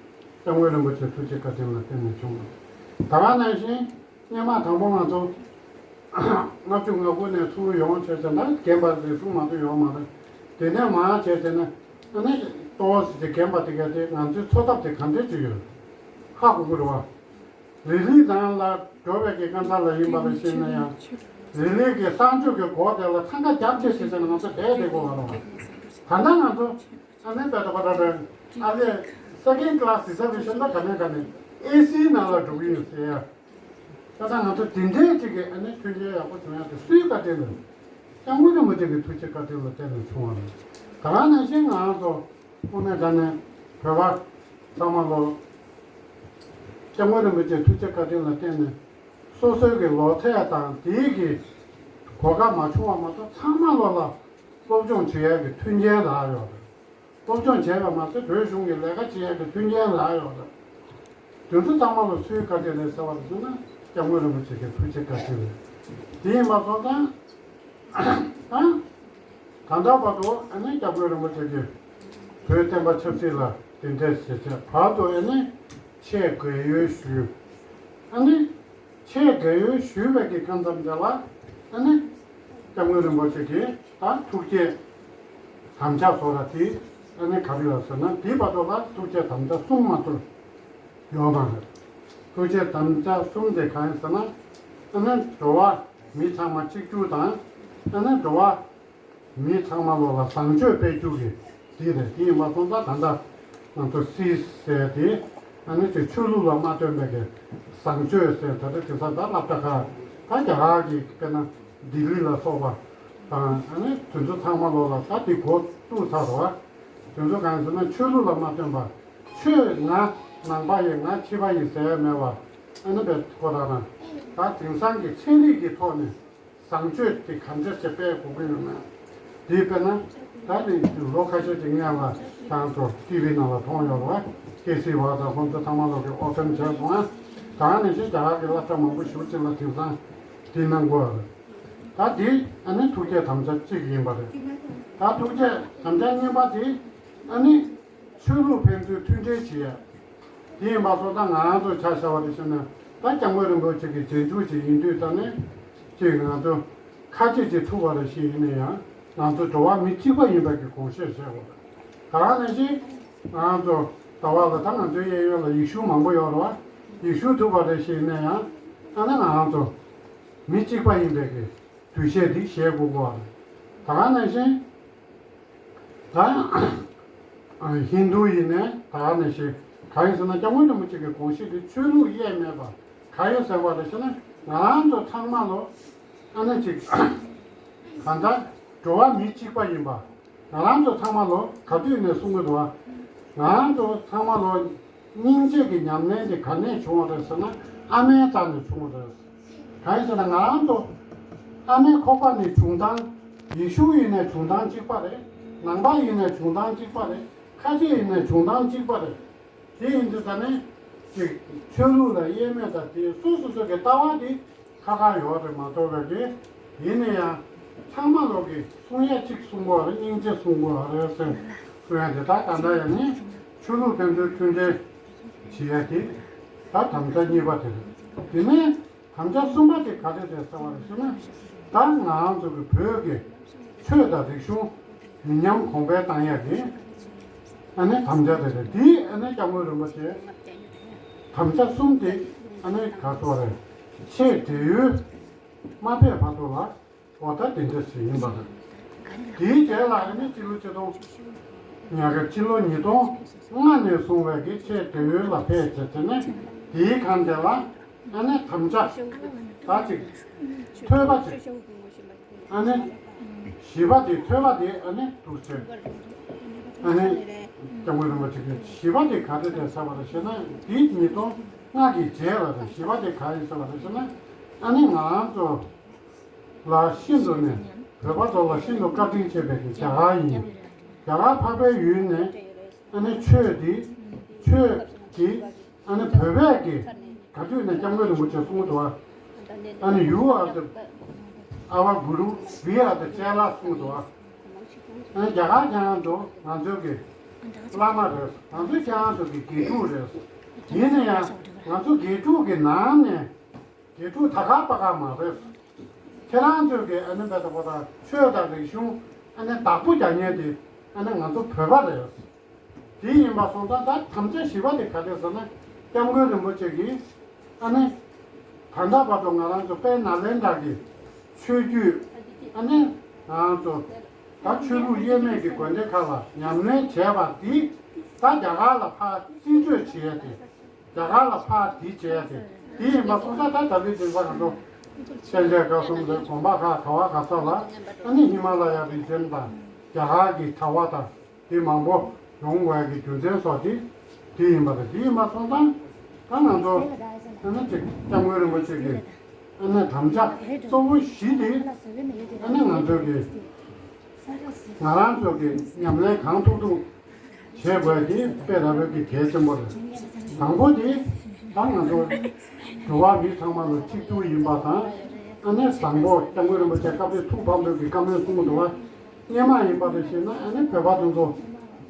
སྐྱབས་མགོན་རིན་པོ་ཆེ་ཐུགས་རྗེ་བཀའ་དྲིན་ལ་བརྟེན་ནས་བྱུང་བ་རེད། ད་ག་ནང་བཞིན་སྔོན་མ་དང་པོ་ང་ཚོ་ལྔ་བཅུ་ང་དགུ་ནས་ཚུར་ཡོང་བྱས་ཙང་ད་རྒན་པ་རེ་ཟུང་མ་གཏོགས་ཡོད་མ་རེད། དེ་ནས་མར་བྱས་ཙང་ནི་ཨ་ནི་ཏོག་ཙམ་ཅིག་རྒན་པ་དེ་ག་དེ་ང་ཚོའི་འཚོ་ཐབས་དེ་ག་འདྲས་ཅིག་ཡོད་ཧ་གོ་གི་རེད་བ། རི་ལི་ནང་ལ་འགྲོ་བའི་གི་སྐབས་ལ་ཡིན་པ་ལ་བཤད་ན་ཡང་ རི་ལི་གི་གསང་སྤྱོད་ཀྱི་སྒོ་དེ་ལ་འཚང་ཁ་རྒྱབ་བྱས་བྱས་བྱས་ནས་ང་ཚོ་བསྡད་བསྡད་དགོས་པ་རེད་བ། ད་ལྟ་ང་ཚོ་ཨ་ནི་བལ་དུ་པ་ད་ཨ་ནི་second class reservation ད་ག་ནས་ག་ནས་ཨེ་སི་ནང་ལ་འགྲོ་གི་ཡོད་ཟེར་ཡ། ད་ལྟ་ང་ཚོ་དེ་འདྲའི་ཅིག་གི་ཨ་ནི་མཐུན་རྐྱེན་ཡག་པོ་བྱུང་ཡ་དེ་སུའི་བཀའ་དྲིན་ལ། སྐྱབས་མགོན་རིན་པོ་ཆེ་གི་ཐུགས་རྗེ་བཀའ་དྲིན་ལ་བརྟེན་ནས་བྱུང་བ་རེད། ད་ག་ནང་བཞིན་ང་རང་ཚོ་དངོས་གནས་དྲང་གནས་བོད་པ་ཚང་མ་ལོ། སྐྱབས་མགོན་རིན་པོ་ཆེའི་ཐུགས་རྗེ་བཀའ་དྲིན་ལ་བརྟེན་ནས་སོ་སོའི་གི་ལོ་ཚད་དང་དེའི་གི་གོ་སྐབས་མ་བྱུང་བ་མ་གཏོགས་ཚང་མ་ལོ་ལ་སློབ་སྦྱོང་བྱེད་ཡ་གི་མཐུན་རྐྱེན་རག་ཡོད་རེད། སློབ་སྦྱོང་བྱས་པ་མ་ཟད་བོད་གཞུང་གི་ལས་ཀ་བྱེད་ཡ་གི་མཐུན་རྐྱེན་རག་ཡོད་རེད། དེ་ཚོ་ཚང་མ་ལ་སུའི་བཀའ་དྲིན་རེད་ཟེར་བ་ཟེར་ན་སྐྱབས་མགོན་རིན་པོ་ཆེ་གི་ཐུགས་རྗེ་བཀའ་དྲིན་རེད། དེ་ཡིན་པ་སོང་ཙང་། ད་ད་ལྟ་བར་དུ་ཨ་ནི་སྐྱབས་མགོན་རིན་པོ་ཆེ་གིས་བོད་བསྟན་པ་ཆབ་སྲིད་ལ་གདན་འདྲེན་བྱེད་ཆེད་བར་དུ་ཨ་ནི་ཆེད་དགའ་ཡོལ་ཞུས། ཨ་ནི་ཆེད་དགའ་ཡོལ་ཞུས་པའི་གི་སྐབས་མཚམས་དེ་ལ་ཨ་ནི་སྐྱབས་མགོན་རིན་པོ་ཆེ་གིས་ད་ཐུགས་བསྐྱེད་དམ་བཅའ་བཟོ་ར་དེ་ཨ་ནི་ག་རེ་ཡོད་ཟེར་ན་དེའི་བར་དུ་ལ་ཐུགས་བསྐྱེད་དམ་བཅའ་གསུམ་མ་གཏོགས་ཡོད་མ་རེད། ཐུགས་བསྐྱེད་དམ་བཅའ་གསུམ་དེ་གང་ཡིན་ཟེར་ན། ཨ་ནི་འགྲོ་བ་མི་ཚང་མ་གཅིག་གྱུར་དང་། ཨ་ནི་འགྲོ་བ་མི་ཚང་མ་ལོ་ལ་བཟང་སྤྱོད་སྤེལ་རྒྱུ་གི་དེ་རེད། དེ་ཡིན་པ་སོང་ཙང་ད་ལྟ་ང་ཚོ་སི་ཟེར་དེ་ཨ་ནི་ཅིག་ཆོས་ལུགས་ལ་མ་བརྟེན་པའི་གི་བཟང་སྤྱོད་ཟེར་ད་ལྟ་དེང་སང་ད་སློབ་གྲྭ་ཁག་ད་རྒྱ་གར་གི་དཔེར་ན་ལྡི་ལི་ལ་སོགས་པ་དང་ཨ་ནི་དེ་ཚོ་ཚང་མ་ལོ་ལ་ད་དེ་འགོ་བཙུགས་ཚར་བ། དེ་ཚོ་གང་ཡིན་ཟེར་ན་ཆོས་ལུགས་ལ་མ་བརྟེན་པ། ཆོས་ང་ནང་པ་ཡིན་ང་ཕྱི་པ་ཡིན་ཟེར་ཡ་མེད་པ། ཨ་ནི་བས་ཁོ་རང་རང་ད་དེང་སང་གི་ཚན་རིག་གི་ཐོག་ནས་བཟང་སྤྱོད་དེ་ག་འདྲ་ཞིག་སྤེལ་དགོས་ཀྱི་ཡོད་མེད། དེ་དཔེར་ན་ད་ནི་ལོ་ཁ་ཤས་ཀྱི་སྔོན་ལ་ཁྱེད་རང་ཚོ་ཊི་ཝི་ནང་ལ་མཐོང་ཡོད་རེད་བ། ཀེ་སི་ཝ་དང་ཁོང་ཚོ་ཚང་མ་ལོག་གི་ཨོ་ཕེན་བྱས་སོང་ཨ། ད་ནི་ཞིག་རྒྱ་གར་གྱི་སློབ་གྲྭ་མང་པོ་ཞིག་ཅིག་ལ་དེང་སང་དེ་གནང་དགོས་རེད། ད་དེ་ཨ་ནི་ཐུགས་བསྐྱེད་དམ་བཅའ་གཅིག་ཡིན་པ་རེད། ད་ཐུགས་བསྐྱེད་དམ་བཅའ་གཉིས་པ་དེ་ཨ་ནི་ཆོས་ལུགས་ཕན་ཚུན་མཐུན་འབྲེལ་བྱེད་ཡ། དེ་ཡིན་པ་སོང་ཙང་ང་རང་ཚོ་ཆ་བཞག་པ་རེ་བྱས་ན་ད་སྐྱབས་མགོན་རིན་པོ་ཆེ་གི་རྗེས་འཇུག་ཅིག་ཡིན་དུས་ད་ནི་ཅིག་ང་ཚོ་ཁ་ཆེ་ཅིག་ཐུབ་པ་རེ་ཞིག་ཡིན་ན་ཡང་ང་ཚོ་འགྲོ་བ་མི་གཅིག་པ་ཡིན་པ་གི་དགོངས་བཞེས་བྱས་པ་རེད། ད་ག་ནང་བཞིན་ང་རང་ཚོ་ཟླ་བ་ལ་ད་ང་ཚོའི་གཡས་གཡོན་ལ་ཡེ་ཤུ་མང་པོ་ཡོད་རེད་བ། ཡེ་ཤུ་ཐུབ་པ་རེ་ཞིག་ཡིན་ན་ཡང་ཨ་ནི་ང་རང་ཚོ་མི་གཅིག་པ་ཡིན་པའི་གི་འདུ་ཤེས་འདི་བཞེས་དགོས་ཀྱི་ཡོད་རེད། ད་ག་ནང་བཞིན་ད་ཧིན་རྡུ་ཡིན་ནའི་ད་ག་ནང་བཞིན་གང་ཡིན་ཟེར་ན་སྐྱབས་མགོན་རིན་པོ་ཆེ་གི་དགོངས་གཞི་འདི་ཆོས་ལུགས་དབྱེ་མེད་པ་གང་ཡིན་ཟེར་བ་རེད་ཟེར་ན་ང་རང་ཚོ་ཚང་མ་ལོ་ཨ་ནི་ཅིག་གང་ལྟར་འགྲོ་བ་མི་གཅིག་པ་ཡིན་པ། ང་རང་ཚོ་ཚང་མ་ལོ་ག་དུས་ནས་གསུང་གི་འདུག་བ། ང་རང་ཚོ་ཚང་མ་ལོ་སྙིང་རྗེ་གི་ཉམས་ལེན་དེ་ག་ནས་བྱུང་བ་རེད་ཟེར་ན་ཨ་མའི་རྩ་ནས་བྱུང་བ་རེད། གང་ཡིན་ཟེར་ན་ང་རང་ཚོ་ཨ་མའི་ཁོག་པ་ནས་བྱུང་སྟངས་ཡེ་ཤུ་ཡིན་ནའི་བྱུང་སྟངས་གཅིག་པ་རེད། ནང་པ་ཡིན་ནའི་བྱུང་སྟངས་གཅིག་པ་རེད། ཁ་ཆེ་ཡིན་ནའི་བྱུང་སྟངས་གཅིག་པ་རེད། དེ་ཡིན་དུས་ད་ནི་ཅིག་ཆོས་ལུགས་ལ་དབྱེར་མེད་དང་དེ་སོ་སོ་སོ་གི་ལྟ་བ་དེ་ཁ་ཁ་ཡོད་རེད་མ་གཏོགས་པའི་གི་ཡིན་ན་ཡང་ཚང་མ་ལོག་གི་གསུང་ཡ་གཅིག་གསུང་དགོས་རེད། སྙིང་རྗེ་གསུང་དགོས་རེད་ཟེར་གསུང་ཡ་དེ་ད་ད་ལྟ་ཡང་ནི་ཆོས་ལུགས་ཕན་ཚུན་མཐུན་འབྲེལ་བྱེད་ཡ་དེ་ད་དམ་བཅའ་གཉིས་པ་དེ་རེད། དེ་ནས་དམ་བཅའ་གསུམ་པ་དེ་ག་རེ་རེད་ཟེར་བ་རེད་ཟེར་ན་ད་ང་རང་ཚོ་གི་བོད་ཀྱི་ཆོས་དང་རིག་གཞུང་མི་ཉམས་གོང་འཕེལ་བཏང་ཡ་གི་ཨ་ནི་དམ་བཅའ་དེ་རེད། དེ་ཨ་ནི་སྐྱབས་མགོན་རིན་པོ་ཆེ་དམ་བཅའ་གསུམ་དེ་ཨ་ནི་ག་ཚོད་རེད། ཆེས་བགྲེས་ཡོལ་མ་ཕེབས་བར་དུ་ལ་འོ་ད་དེ་འདྲ་ཞིག་ཡིན་པ་རེད། དེའི་རྗེས་ལ་ཨ་ནི་སྤྱི་ལོ་ཆིག་སྟོང་ཉ་ག་སྤྱི་ལོ་ཉིས་སྟོང་ལྔ་ནས་བཟུང་བའི་གི་ཆེས་བགྲེས་ཡོལ་ལ་ཕེབས་བྱས་བྱས་ནས་དེའི་གང་དེ་ལ་ཨ་ནི་དམ་བཅའ་ད་ཅིག་ཐོས་པ་ཅིག་ཨ་ནི་བཞི་པ་དེ་ཐོས་པ་དེ་ཨ་ནི་འདུག་ཟེར། ཨ་ནི་སྐྱབས་མགོན་རིན་པོ་ཆེ་གིས་བཞི་པ་དེ་ག་རེ་རེད་ཟེར་བ་རེད་ཞེ་ན་དེ་ཉིས་སྟོང་ལྔ་གི་རྗེས་ལ་རེད། བཞི་པ་དེ་ག་ཡིན་ཟེར་བ་རེད་ཞེ་ན་ཨ་ནི་ང་རང་ཚོ་ལ་ཤིན་ཏུ་ནས་བོད་པ་ཚོ་ལ་ཤིན་ཏུ་བཀའ་དྲིན་ཆེ་བའི་གི་རྒྱ་གར་ཡིན། རྒྱ་གར་འཕགས་པའི་ཡུལ་ནས་ཨ་ནི་ཆོས་འདི་ཆོས་འདི་ཨ་ནི་བོད་པས་ཀྱི་ག་དུས་ནས་སྐྱབས་མགོན་རིན་པོ་ཆེ་གསུང་གི་འདུག་བ། ཨ་ནི་you are the our guru, we are the chela གསུང་གི་འདུག་བ། ཨ་ནི་རྒྱ་གར་ཁྱེད་རང་ཚོ་ང་ཚོའི་གི་བླ་མ་རེད། ང་ཚོའི་ཁྱེད་རང་ཚོ་གི་དགེ་ཕྲུག་རེད། ཡིན་ན་ཡང་ང་ཚོ་དགེ་ཕྲུག་གི་ནང་ནས་དགེ་ཕྲུག་ད་ག་པ་ག་མ་རེད། ཁྱེད་རང་ཚོས་ཀྱི་ཨ་ནི་འབད་ད་པ་དང་ཆོས་དང་རིག་གཞུང་ཨ་ནི་བདག་པོ་རྒྱག་མཁན་དེ་ཨ་ནི་ང་ཚོ་བོད་པ་རེད། དེ་ཡིན་པ་སོང་ཙང་ད་དམ་བཅའ་བཞི་པ་དེ་ག་རེ་ཟེར་ན་སྐྱབས་མགོན་རིན་པོ་ཆེ་གིས་ཨ་ནི་ད་ལྟ་བར་དུ་ང་རང་ཚོ་དཔལ་ནཱ་ལེནྡྲ་གི་ ཆོས་བརྒྱུད་ཨ་ནི་ང་ཚོ་ད་ཆོས་ལུགས་དབྱེར་མེད་ཀྱི་དགོན་སྡེ་ཁག་ལ་ཉམས་ལེན་བྱས་པ་འདི་ད་རྒྱ་གར་ལ་ཕར་རྩིས་སྤྲོད་བྱེད་ཡ་དེ། རྒྱ་གར་ལ་ཕར་དེ་བྱས་ཏེ། དེ་ཡིན་པ་སོང་ཙང་ད་ད་ལོའི་འཛིན་གྲྭ་ང་ཚོ་བཙན་བྱོལ་སྐབས་གསུམ་ལ་དགོན་པ་ཁག་ག་བ་ག་ས་ལ་ཨ་ནི་ཧི་མ་ལ་ཡ་རི་ཟེར་དང་རྒྱ་གར་གྱི་གྲྭ་བ་དང་དེ་མང་པོ་ཡོང་བའི་གི་རྒྱུ་མཚན་སོགས་དེ་དེ་ཡིན་པ་དང་། དེ་ཡིན་པ་སོང་ཙང་ད་ང་ཚོ་ཨ་ནི་ཅིག་སྐྱབས་མགོན་རིན་པོ་ཆེ་གི་ཨ་ནི་དམ་བཅའ་གཙོ་བོ་བཞི་དེ་ཨ་ནི་ང་ཚོ་གི་ང་རང་ཚོ་གི་ཉམས་ལེན་གང་ཐུབ་ཐུབ་བྱེད་དགོས་དེ་དཔེ་ལྟ་བུའི་གི་གལ་ཆེན་པོ་རེད། དང་པོ་དེ་ད་ང་ཚོ་འགྲོ་བ་མི་ཚང་མ་ལ་གཅིག་གྱུར་ཡིན་པ་དང་། ཨ་ནི་བཟང་པོ་སྐྱབས་མགོན་རིན་པོ་ཆེ་སྐབས་རེ་ཐུགས་ཕམ་པའི་གི་བཀའ་མོལ་གསུང་གི་འདུག་བ། སྔོན་མ་ཡིན་པ་དང་ཞེ་ན་ཨ་ནི་བོད་པ་དེ་ཚོ་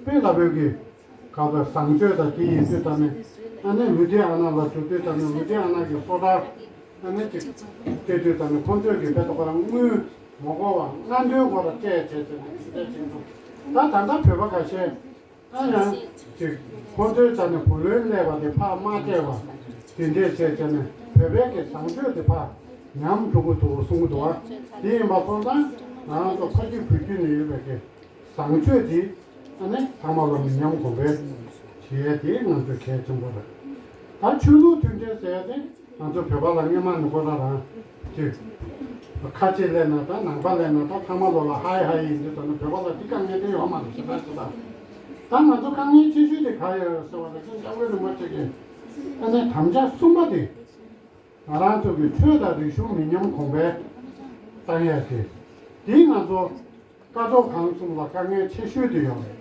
དཔེ་ལྟ་བུའི་གི་ག་ཚོད་བཟང་སྤྱོད་དང་དེ་ཡིན་དུས་ད་ནི་ཨ་ནི་ལུ་དེ་ཨ་ན་ལ་འཇུག་དུས་ད་ནི་ལུ་དེ་ཨ་ན་གི་སོ་ཐར་ཨ་ནི་ཅིག་སྤྲད་དུས་ད་ནི་ཁོང་ཚོས་གི་དཔེ་ལྟ་བུ་རང་དངུལ་མ་དགོས་པ་སྔ་འདོན་སྐོར་ལ་སྤྲད་བྱས་བྱས་ནས་དེ་འདྲ་བྱེད་འདུག་ད་ད་ལྟ་བོད་པ་ཁ་ཤས་ཨ་ཡང་ཅིག་ཁོང་ཚོའི་ད་ནི་བུ་ལོན་སླེབས་པ་དེ་ཕར་མ་སྤྲད་པ་དེ་འདྲས་བྱས་བྱས་ནས་བོད་པའི་གི་བཟང་སྤྱོད་དེ་ཕར་ཉམས་འགྲོ་གི་འདུག་གསུང་གི་འདུག་བ། དེ་ཡིན་པ་སོང་ཙང་ང་རང་ཚོ་ཕ་རྒྱུད་བུ་རྒྱུད་ནས་ཡོད་པའི་གི་བཟང་སྤྱོད་དེ་ཨ་ནི་ཚང་མ་ལ་མི་ཉམས་གོང་འཕེལ་བྱེད་ཡས་དེ་ང་ཚོའི་གལ་ཆེན་པོ་རེད། ད་ཆོས་ལུགས་མཐུན་འབྲེལ་ཟེར་ཡས་དེ་ང་ཚོ་བོད་པ་ལ་སྔོན་མ་ནས་ཁོ་ན་རང་ཅིག་ཁ་ཆེ་སླེབས་ན་ད་ནང་པ་སླེབས་ན་ད་ཚང་མ་ལོ་ལ་ཧའི་ཧའི་ཡིན་དུས་ད་ནི་བོད་པ་ལ་འདི་དཀའ་ངལ་དེ་ཡོད་མ་རེད་ཟེར་ད་ཟེར་ད། ད་ང་ཚོ་དཀའ་ངལ་ཆེ་ཤོས་དེ་ག་ཡོད་ཟེར་བ་ལ་ཅིག་སྐྱབས་མགོན་རིན་པོ་ཆེ་གིས་ཨ་ནི་དམ་བཅའ་གསུམ་པ་དེ། ང་རང་ཚོ་གི་ཆོས་དང་རིག་གཞུང་མི་ཉམས་གོང་འཕེལ་བཏང་ཡས་དེ། འདིས་ང་ཚོ་བཀའ་ཐོག་ཁང་གསུམ་ལ་དཀའ་ངལ་ཆེ་ཤོས་དེ་ཡོད་རེད།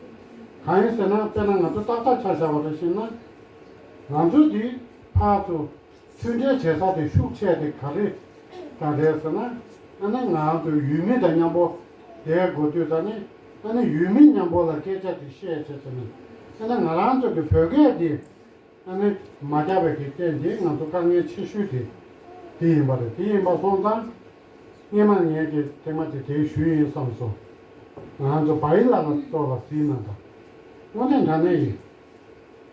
གང་ཡིན་ཟེར་ན་དཔེར་ན་ང་ཚོ་ཏག་ཏག་ཆ་བཞག་པ་རེད་ཤེས་ན། ང་ཚོ་འདི་ཕར་ཚུར་མཐུན་འབྲེལ་བྱེད་ས་དེ་ཤུགས་ཆེ་དེ་ག་རེ་དང་རེད་ཟེར་ན། ཨ་ནི་ང་རང་ཚོ་ཡུལ་མི་དང་མཉམ་པོ་བསྡད་དགོས་དུས་ད་ནི་ཨ་ནི་ཡུལ་མི་མཉམ་པོ་ལ་སྐད་ཆ་དེ་བཤད་བྱས་ཟེར་ན། ཨ་ནི་ང་རང་ཚོ་གི་བོད་སྐད་དེ། ཨ་ནི་མ་རྒྱག་པའི་གི་རྐྱེན་གྱིས་ང་ཚོ་དཀའ་ངལ་ཆེ་ཤོས་དེ་དེ་ཡིན་པ་རེད། དེ་ཡིན་པ་སོང་ཙང་སྔོན་མ་ངས་ཀྱི་ཐེངས་མ་དེ་དེ་ཞུས་ཡིན་བསམ་སོང་། ང་ཚོ་བ་ཡི་ལ་ལ་ཙོ་ལ་ཟིན་ན་ད་དངོས་གནས་འདྲ་མཉམ་ཡིན།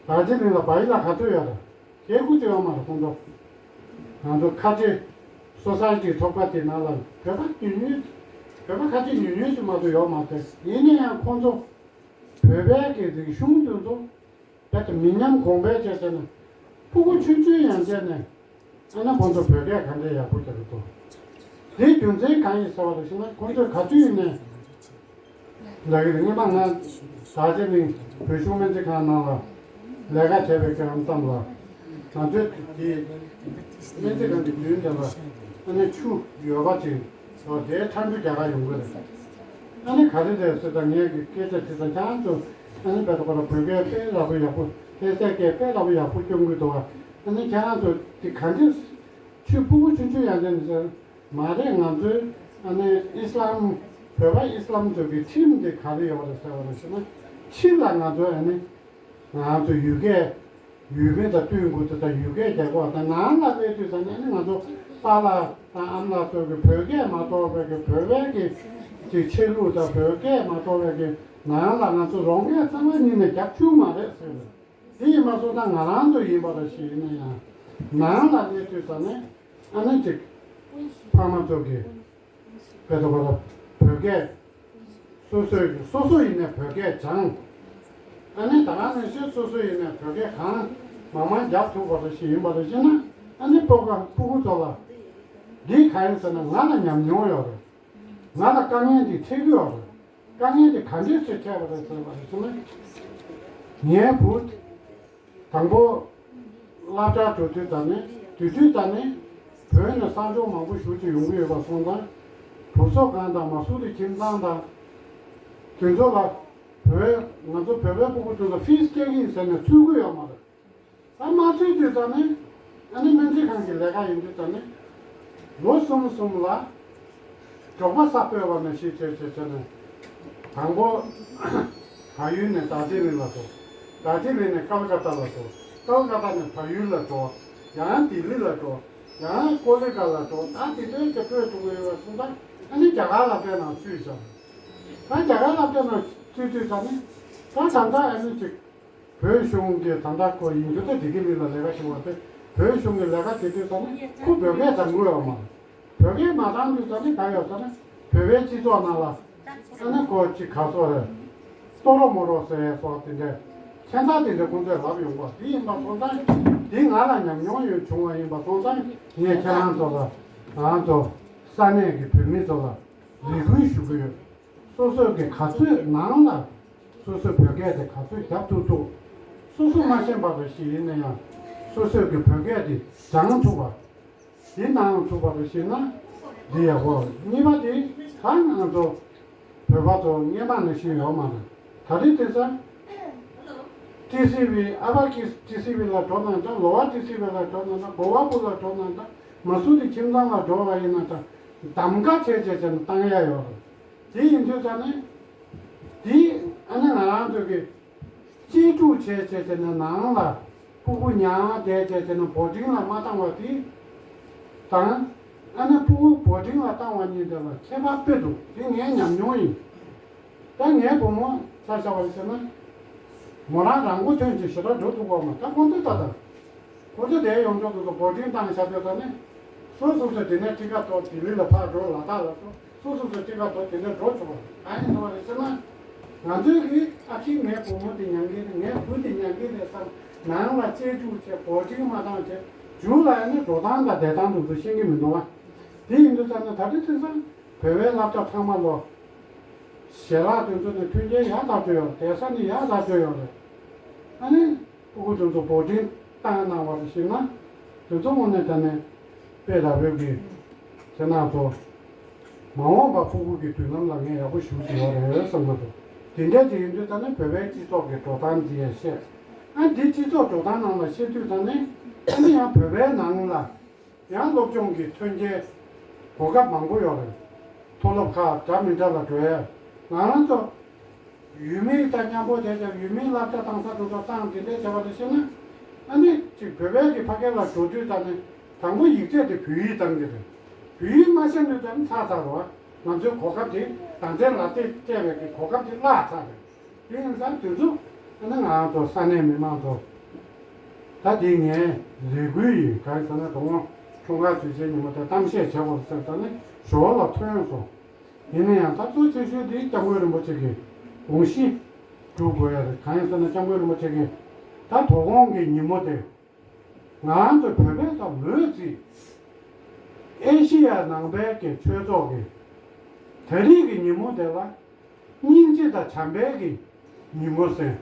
ད་ཅི་ནི་ལ་བ་ཡི་ལ་ག་ཚོད་ཡོད་རེད། ཁྱེད་སྐུ་དེ་ཡོད་མ་རེད་ཁོང་ཚོ། ང་ཚོ་ཁ་ཆེ་སོ་སའི་ཊི་ཚོགས་པ་དེ་ནང་ལ་བོད་པ་ཉུང་ཉུང་། བོད་པ་ཁ་ཆེ་ཉུང་ཉུང་ཞིག་མ་གཏོགས་ཡོད་མ་རེད། ཡིན་ན་ཡང་ཁོང་ཚོ་བོད་པའི་གི་རིག་གཞུང་དེ་ཚོ། དེ་ལྟར་མི་ཉམས་གོང་འཕེལ་བྱས་ཟེར་ན། ཕྲུ་གུ་ཆུང་ཆུང་ཡན་ཆད་ནས་ཨ་ནི་ཁོང་ཚོ་བོད་སྐད་ག་འདྲས་ཡག་པོ་རྒྱག་གི་འདུག་དེའི་རྒྱུ་མཚན་གང་ཡིན་ཟེར་བ་རེད་ཟེར་ན་ཁོང་ཚོས་ག་དུས་ཡིན་ནས་ལབ་ཀྱི་རེད། སྔོན་མ་ང་ད་ཆ་ནི་བོད་གཞུང་སྨན་རྩིས་ཁང་ནང་ལ་ལས་ཀ་བྱས་པའི་སྐབས་ཙམ་ལ་ང་ཚོའི་དེ་སྨན་རྩིས་ཁང་གི་མདུན་དེ་ལ་ཨ་ནི་ཆུ་ཡོལ་བ་ཅིག་ཨོ་དེའི་ཁྲ་འབྲུ་རྒྱག་ག་ཡོང་གི་རེད། ཨ་ནི་ག་རེ་རེད་ཟེར་ཙང་ངས་ཀྱི་སྐད་ཆ་དྲིས་ཙང་ཁྱེད་རང་ཚོ་ཨ་ནི་དཔེ་ཁོ་ར་བོད་སྐད་དཔེ་ལབ་པ་ཡག་པོ་ལྷ་སའི་སྐད་དཔེ་ལབ་པ་ཡག་པོ་སྐྱོན་གྱི་འདུག་ཨ་ནི་ཁྱེད་རང་ཚོ་དེ་ག་འདྲས་ཆུ་ཕྲུ་གུ་ཆུང་ཆུང་ཡང་དེ་ནི་ཟེར་མ་རེད། ང་ཚོའི་ཨ་ནི་ཨི་སི་ལམ་བོད་པ་ཨི་སི་ལམ་ཚོ་གི་ཁྲིམས་དེ་ག་རེ་ཡོད་རེད་ཟེར་བ་རེད་ཟེར་ན་ཕྱི་ལ་ང་ཚོ་ཨ་ནི། ང་ཚོ་ཡུལ་སྐད་ཡུལ་མི་དང་བསྟུན་དགོས་དུས་དང་ཡུལ་སྐད་རྒྱག་དགོས་དང་ནང་ལ་སླེབས་དུས་ཙམ་ནས་ནི་ང་ཚོ་པཱ་ལགས་དང་ཨ་མ་ལགས་ཚོ་གི་བོད་སྐད་མ་གཏོགས་པའི་གི་བོད་པའི་གི་ཅིག་ཆོས་ལུགས་དང་བོད་སྐད་མ་གཏོགས་པའི་གི་ནང་ལ་ང་ཚོ་རོང་སྐད་རྩ་བ་ཉིད་ནས་རྒྱག་བཅུག་མ་རེད་ཟེར་བས། དེ་ཡིན་མ་སོང་ད་ང་རང་ཚོ་ཡིན་པ་ར་ཞིག་ཡིན་ན་ཡང་ནང་ལ་སླེབས་དུས་ཙམ་ནས་ཨ་ནི་ཅིག་ཕ་མ་ཚོ་གི་དཔེ་ཐོག་ལ་བོད་སྐད། སོ་སོའི་སོ་སོ་ཡིན་ནའི་བོད་སྐད་སྦྱངས། ཨ་ནི་ད་ག་ནང་བཞིན་སོ་སོ་ཡིན་ནའི་བོད་སྐད་གང་མང་མང་རྒྱག་ཐུབ་པ་རེ་ཞིག་ཡིན་པ་རེ་ཞིག་ན་ཨ་ནི་སྤོ་ག་སྤུ་གུ་ཚོ་ལ་འདི་ག་ཡིན་ཟེར་ན་ང་ལ་ཉམས་མྱོང་ཡོད་རེད། ང་ལ་དཀའ་ངལ་འདི་འཕྲད་ཀྱི་ཡོད་རེད། དཀའ་ངལ་འདི་ག་འདྲས་ཞིག་འཕྲད་པ་རེད་ཟེར་བ་རེ་ཞིག་ན་ངའི་བུ། དང་པོ། སློབ་གྲྭར་འགྲོ་དུས་ད་ནི་དུས་དུས་ད་ནི་བོད་ནས་གསར་འབྱོར་མང་པོ་ཞེ་ཅིག་ཡོང་གི་ཡོད་པ་སོང་ཙང་། བུ་གསོ་ཁང་དང་མ་སུ་རི་ཁྱིམ་ཚང་དང་། དེ་ཚོ་ལ་བོད་ང་ཚོ་བོད་པའི་སྤུ་གུ་ཚོ་ལ་ཕིས་སྐྱེལ་གི་ཡིན་ཟེར་ནས་ཚུད་ཀྱི་ཡོད་མ་རེད། ད་མ་ཚུད་དུས་ད་ནི་ཨ་ནི་སྨན་རྩིས་ཁང་གི་ལས་ཀ་ཡིན་དུས་ད་ནི་ལོ་གསུམ་གསུམ་ལ། འབྲོག་པ་ས་སྤོས་པ་ནང་བཞིན་བྱས་བྱས་བྱས་ནས། དང་པོ། བལ་ཡུལ་ནས་རྡོ་རྗེ་གླིང་ལ་འགྲོ། རྡོ་རྗེ་གླིང་ནས་ཀལ་ཀ་ཏ་ལ་འགྲོ། ཀལ་ཀ་ཏ་ནས་བལ་ཡུལ་ལ་འགྲོ། ཡང་ལྡི་ལི་ལ་འགྲོ། ཡང་ཀོ་ལི་གྷལ་ལ་འགྲོ། ད་དེ་འདྲའི་གི་སྤོས་འགྲོ་གི་ཡོད་པ་སོང་ཙང་ཨ་ནི་རྒྱ་གར་ལ་དཔེ་ནང་ཚུད་བཞག་ད་རྒྱ་གར་ལ་དཔེ་ནང་ཚུད་དུས་ཙམ་ནས་ད་ད་ལྟ་ཨ་ནི་ཅིག་བོད་གཞུང་གི་ད་ལྟ་ཁོ་ཡིན་རྒྱུ་དེ་ལྡི་ལི་ལ་ལས་ཀ་བྱེད་པ་དེ་བོད་གཞུང་གི་ལས་ཀ་བྱེད་དུས་ཙམ་ནས་ཁོ་བོད་སྐད་དང་ངོ་ཡོད་མ། བོད་སྐད་མ་བཏང་དུས་ཙམ་ནས་ག་ཡོད་ཟེར་ན། བོད་པའི་སྤྱི་ཚོགས་ནང་ལ་ཨ་ནི་ཁོ་ཅིག་ག་སོགས་རེད། ཏོ་རོ་མོ་རོ་ཟེར་ཡས་སོགས་དེ་འདྲའི་ཁྱད་མཚར་དེ་འདྲ་ཁོང་ཚོས་ལབ་ཡོང་གོ། དེ་ཡིན་པ་སོང་ཙང་དེ་ང་ལ་ཉམས་མྱོང་ཡོད་བྱུང་བ་ཡིན་པ་སོང་ཙང་ངས་ཁྱེད་རང་ཚོ་ལ། ང་ཚོ་ས་གནས་ཀྱི་བོད་མི་ཚོ་ལ་རེ་སྐུལ་ཞུ་གི་ཡོད། སོ་སོས་ཀྱི་ག་ཚོད་ནང་ལ་སོ་སོའི་བོད་སྐད་དེ་ག་ཚོད་རྒྱབ་ཐུབ་ཐུབ། སོ་སོ་མ་ཤེས་པ་རེ་ཞིག་ཡིན་ན་ཡང་སོ་སོས་ཀྱི་བོད་སྐད་དེ་སྦྱང་ཐུབ་པ། དེ་ནའང་ཐུབ་པ་རེ་ཞིག་ན་འདི་ཡག་པོ། གཉིས་པ་དེ་ད་ང་ཚོ་བོད་པ་ཚོ་སྔོན་མ་ནང་བཞིན་ཡོད་མ་རེད། ད་རེས་དེང་སང་ཊི་སི་ཝི་ཨ་ཕ་གིས་ཊི་སི་ཝི་ལ་འགྲོ་ན་འདྲ། ལོ་བ་ཊི་སི་ཝི་ལ་འགྲོ་ན་འདྲ། གོ་བ་བུ་ལ་འགྲོ་ན་འདྲ། མ་སུ་རི་ཁྱིམ་ཚང་ལ་འགྲོ་བ་ཡིན་ན་འདྲ། གདམ་ག་བྱས་བྱས་བྱས་ནས་བཏང་ཡ་ཡོད་རེད། དེ་ཡིན་དུས་ཙང་ནས་དེ་ཨ་ནི་ང་རང་ཚོ་གི་གཅེས་ཕྲུག་བྱས་བྱས་བྱས་ནས་ནང་ལ་ཕྲུ་གུ་ཉར་བསྡད་བྱས་བྱས་ནས་བོར་ཌིང་ལ་མ་བཏང་བ་དེ་དང་། ཨ་ནི་ཕྲུ་གུ་བོར་ཌིང་ལ་བཏང་བ་གཉིས་དེ་ལ་ཁྱད་པར་དཔེ་འདུག་དེ་ངའི་ཉམས་མྱོང་ཡིན། ད་ངའི་བུ་མོ་ཆ་བཞག་པ་ཡིན་ཟེར་ན། མོ་རང་རང་མགོ་ཐོན་གྱི་ཞེ་དྲག་འགྲོ་ཐུབ་ཀྱི་ཡོད་མ་རེད། ད་ཁོང་ཚོས་ད་ལྟ་ཁོ་ཚོ་དེ་ཡོང་ཆོག་ཏུ་སོ་བོར་ཌིང་བཏང་བཞག་པའི་ཐོག་ནས། སོ་སོ་སོ་དེ་ནས་ཊི་ཀ་ཐོག་ལྡི་ལི་ལ་ཕར་འགྲོ། ལ་དྭགས་ལ་སོ་སོ་སོ་སོ་ཊི་ཀ་ཐོག་དེ་ནས་འགྲོ་ཆོག་པ་གང་ཡིན་ཟེར་བ་རེད་ཟེར་ན། ང་ཚོའི་གི་ཨ་ཕྱི་ངའི་བུ་མོ་དེ་ཉན་གི་རེད། ངའི་བུ་དེ་ཉན་གི་རེད་བསམ། ནང་ལ་གཅེས་ཕྲུག་བྱས། བོར་ཌིང་མ་བཏང་བྱས། མཇུག་ལ་ཨ་ནི་འགྲོ་སྟངས་དང་བསྡད་སྟངས་དེ་ཚོ་ཤེས་ཀྱི་མི་འདུག་བ། དེ་ཡིན་དུས་ཙང་ནས་ད་ལྟ་དེང་སང་བོད་པའི་སློབ་གྲྭ་ཚང་མ་ལོ། ཞལ་ལག་དེ་ཚོ་ནས་མཐུན་རྐྱེན་ཡག་ཐག་ཆོད་ཡོད་རེད། བསྡད་ས་ནི་ཡག་ཐག་ཆོད་ཡོད་རེད། ཨ་ནི་ཕྲུ་གུ་དེ་ཚོ་བོར་ཌིང་བཏང་གནང་བ་རེ་ཞིག་ན། དེ་ཚོ་དངོས་གནས་དྲང་གནས་དཔེ་དང་བོད་ཀྱི་ཁྱེད་རང་ཚོ་མ་འོངས་པ་ཕྲུ་གུ་གི་མདུན་ལམ་ལ་ངས་ཡག་པོ་ཞུ་གི་ཡོད་རེད་བསམ་གྱི་འདུག་དེ་འདྲ་ཅིག་ཡིན་དུས་ད་ནི་བོད་པའི་སྤྱི་ཚོགས་ཀྱི་འགྲོ་སྟངས་འདི་ཡང་བཤད། ཨ་འདི་སྤྱི་ཚོགས་འགྲོ་སྟངས་ནང་ལ་བཤད་དུས་ད་ནི་ཨ་ནི་ཡང་བོད་པའི་ནང་ལ། ཡང་སློབ་སྦྱོང་གི་མཐུན་རྐྱེན་གོ་སྐབས་མང་པོ་ཡོད་རེད། མཐོ་སློབ་ཁག་འདྲ་མི་འདྲ་ལ་འགྲོ་ཡས། ང་རང་ཚོ་ཡུལ་མི་དང་མཉམ་པོ་བསྡད་ཀྱང་ཡུལ་མིའི་སློབ་གྲྭ་བཏང་ས་དེ་ཚོ་བཏང་དེ་འདྲའི་བྱ་བ་དེ་བྱས་ན། ཨ་ནི་ཅིག་བོད་པའི་གི་ཕ་གི་ལ་འགྲོ་དུས་ཙམ་ནས་དང་པོ་ཡིག་ཚད་དེ་བོད་ཡིག་བཏང་གི་རེད། བོད་ཡིག་མ་ཤེས་དུས་ཙམ་ཚར་ཚར་རོ། ང་ཚོའི་གོ་སྐབས་དེ་ནང་ཚན་ལ་དེ་སྤྲད་པའི་གི་གོ་སྐབས་དེ་བརླག་ཚར་རེད། དེ་ཡིན་ཙང་དེ་ཚོ་ཨ་ནི་ང་རང་ཚོ་ས་གནས་མི་མང་ཚོ། ད་དེ་ངའི་རེ་སྐུལ་ཡིན། གང་ཡིན་ཟེར་ན་དོ་དགོང་འཁྲུངས་སྐར་དུས་ཆེན་ཉིན་མོ་དེ་གཏམ་བཤད་བྱེད་དགོས་ཟེར་ཙང་ནས་ཞོར་ལ་ཐོན་སོང་། ཡིན་ན་ཡང་ད་གཙོ་ཆེ་ཤོས་དེ་སྐྱབས་མགོན་རིན་པོ་ཆེ་གི་དགོངས་གཞི་སྒྲུབ་དགོས་ཡ་རེད། གང་ཡིན་ཟེར་ན་སྐྱབས་མགོན་རིན་པོ་ཆེ་གིས་ད་དོ་དགོང་གི་ཉིན་མོ་དེ་ང་རང་ཚོ་བོད་པས་ད་ལོས་ཚིག་ཨེ་ཤི་ཡ་ནང་པའི་གི་ཆོས་ཚོགས་ཀྱི་ད་རེས་ཀྱི་ཉིན་མོ་དེ་ལ། སྙིང་རྗེ་དང་བྱམས་པའི་གི་ཉིན་མོ་ཟེར།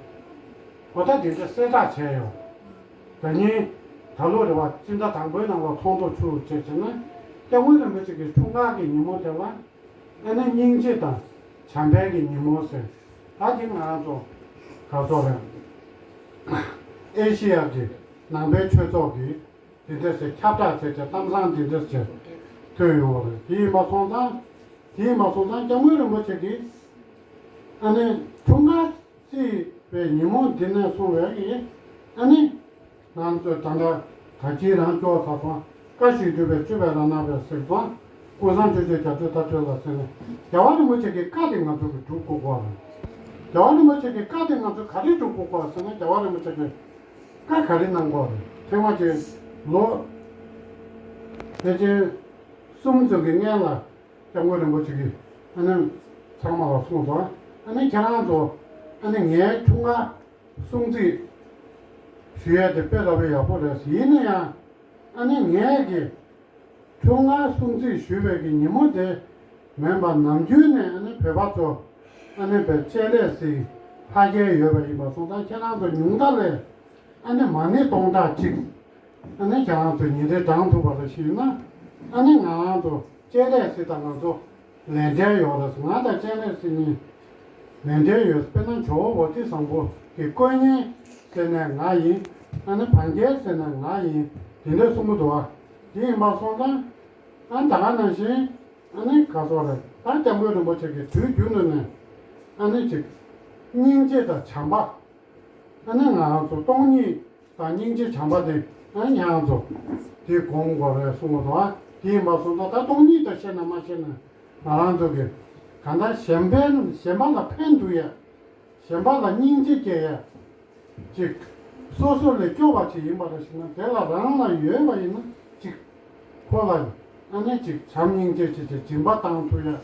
འོ་ད་དེ་འདྲ་གསལ་བསྒྲགས་བྱས་ཡོད། ད་ནི་ད་ལོ་རེ་བ་སྤྱི་ཟླ་དང་པོའི་ནང་ལ་ཚོགས་འདུ་ཚུགས་བྱས་བྱས་ན། སྐྱབས་མགོན་རིན་པོ་ཆེ་གི་འཁྲུངས་སྐར་གི་ཉིན་མོ་དེ་ལ་ཨ་ནི་སྙིང་རྗེ་དང་བྱམས་པའི་གི་ཉིན་མོ་ཟེར། ད་དེ་ང་རང་ཚོ་ག་ཚོད་རེད། ཨེ་ཤི་ཡ་གི་ནང་པའི་ཆོས་ཚོགས་ཀྱི་དེ་འདྲ་ཟེར་ཁྱབ་བསྒྲགས་བྱས་བྱས་གཏམ་བཟང་དེ་འདྲ་ཟེར་ཐོན་ཡོང་བ་རེད། དེ་ཡིན་པ་སོང་ཙང་། དེ་ཡིན་པ་སོང་ཙང་སྐྱབས་མགོན་རིན་པོ་ཆེ་གིས་ཨ་ནི་འཁྲུངས་སྐར་བརྩིས་པའི་ཉིན་མོ་འདི་ནས་བཟུང་བའི་གི་ཨ་ནི་ང་ཚོས་ད་ལྟ་ད་ཅི་རང་ཅོག་ཚ་སོང་། བཀའ་བཞིན་སྒྲུབ་པའི་སྤྱོད་པས་རང་སྣང་བའི་གཟིགས་སྟངས། ཀུན་བཟང་སྤྱོད་བརྒྱུད་རྒྱ་མཚོའི་མཐའ་སྤྲོད་ལ་ཟེར་ནས། རྒྱལ་བ་རིན་པོ་ཆེ་གི་བཀའ་དེ་ང་ཚོ་གིས་སྒྲུབ་དགོས་པ་རེད། རྒྱལ་བ་རིན་པོ་ཆེ་གི་བཀའ་དེ་ང་ཚོ་ག་རེ་སྒྲུབ་དགོས་པ་ཟེར་ན། རྒྱལ་བ་རིན་པོ་ཆེ་གིས་བཀའ་ག་རེ་གནང་དགོས་རེད། ཐེངས་མ་གཅིག་ལོ་ཕལ་ཆེར་གསུམ་ཙམ་གྱི་སྔོན་ལ་སྐྱབས་མགོན་རིན་པོ་ཆེ་གིས་ཨ་ནི་ཚང་མ་ལ་གསུངས་སོང་། ཨ་ནི་ཁྱེད་རང་ཚོ་ཨ་ནི་ངའི་འཁྲུངས་སྐར་སྲུང་བརྩི་ཞུ་ཡས་དེ་དཔེ་ལྟ་བུ་ཡག་པོ་རེད། ཡིན་ན་ཡང་ཨ་ནི་ངས་ཀྱི་འཁྲུངས་སྐར་སྲུང་བརྩི་ཞུ་བའི་གི་ཉིན་མོ་དེ་མིན་པར་ནམ་རྒྱུན་ནས་ཨ་ནི་བོད་པ་ཚོ་ཨ་ནི་བའི་སྤྱན་རས་གཟིགས་ལྷ་རྒྱལ་ཡོད་པ་ཡིན་པ་སོང་ཙང་། ཁྱེད་རང་ཚོ་ཉུང་མཐའ་ལས་ཨ་ནི་མ་ཎི་སྟོང་ཕྲག་གཅིག་ཨ་ནི་ཁྱེད་རང་ཚོ་ཉིན་རེ་བགྲང་ཐུབ་པ་རེ་ཞིག་ཡིན་ན། ཨ་ནི་ང་རང་ཚོ་སྤྱན་རས་གཟིགས་དང་ང་ཚོ་ལས་འབྲེལ་ཡོད་རེད། ང་དང་སྤྱན་རས་གཟིགས་གཉིས་ལས་འབྲེལ་ཡོད། དཔེར་ན་ཇོ་བོ་བོ་དྷི་སམ་བྷོ་གི་དཀོན་གཉེར་ཟེར་ནས་ང་ཡིན། ཨ་ནི་བན་རྒྱལ་ཟེར་ནས་ང་ཡིན། དེ་འདྲ་གསུང་གི་འདུག་བ། དེ་ཡིན་པ་སོང་ཙང་། ཨ་ནི་ད་ག་ནང་བཞིན་ཨ་ནི་ག་སོགས་རེད། ད་སྐྱབས་མགོན་རིན་པོ་ཆེ་གིས་དུས་རྒྱུན་དུ་ནས་ཨ་ནི་ཅིག་སྙིང་རྗེ་དང་བྱམས་པ། ཨ་ནི་ང་རང་ཚོ་སྟོང་ཉིད་དང་སྙིང་རྗེ་བྱམས་པ་དེ་ཨ་ནི་ང་རང་ཚོ་དེ་སྒོམ་དགོས་རེད་གསུངས་པ་དང་། དེ་ཡིན་པ་སོང་ཙང་ད་སྟོང་ཉིད་དང་ཤེས་ན་མ་ཤེས་ན་ང་རང་ཚོ་གི་གང་ལྟར་གཞན་ཕན་གཞན་པ་ལ་ཕན་བསྒྲུབ་ཡ། གཞན་པ་ལ་སྙིང་རྗེ་སྐྱེ་ཡ། ཅིག་སོ་སོ་ལས་སྐྱོ་བ་ཅིག་ཡིན་པ་རེད་ཟེར་ན། དེ་ལ་རང་ལ་ཡོད་པ་ཡིན་ན་ཅིག་ཁོ་ལ་ ཨ་ནི་ཅིག་བྱམས་སྙིང་རྗེ་ཅིག་ཅིག་སྦྱིན་པ་བཏང་ཐུབ་ཡ་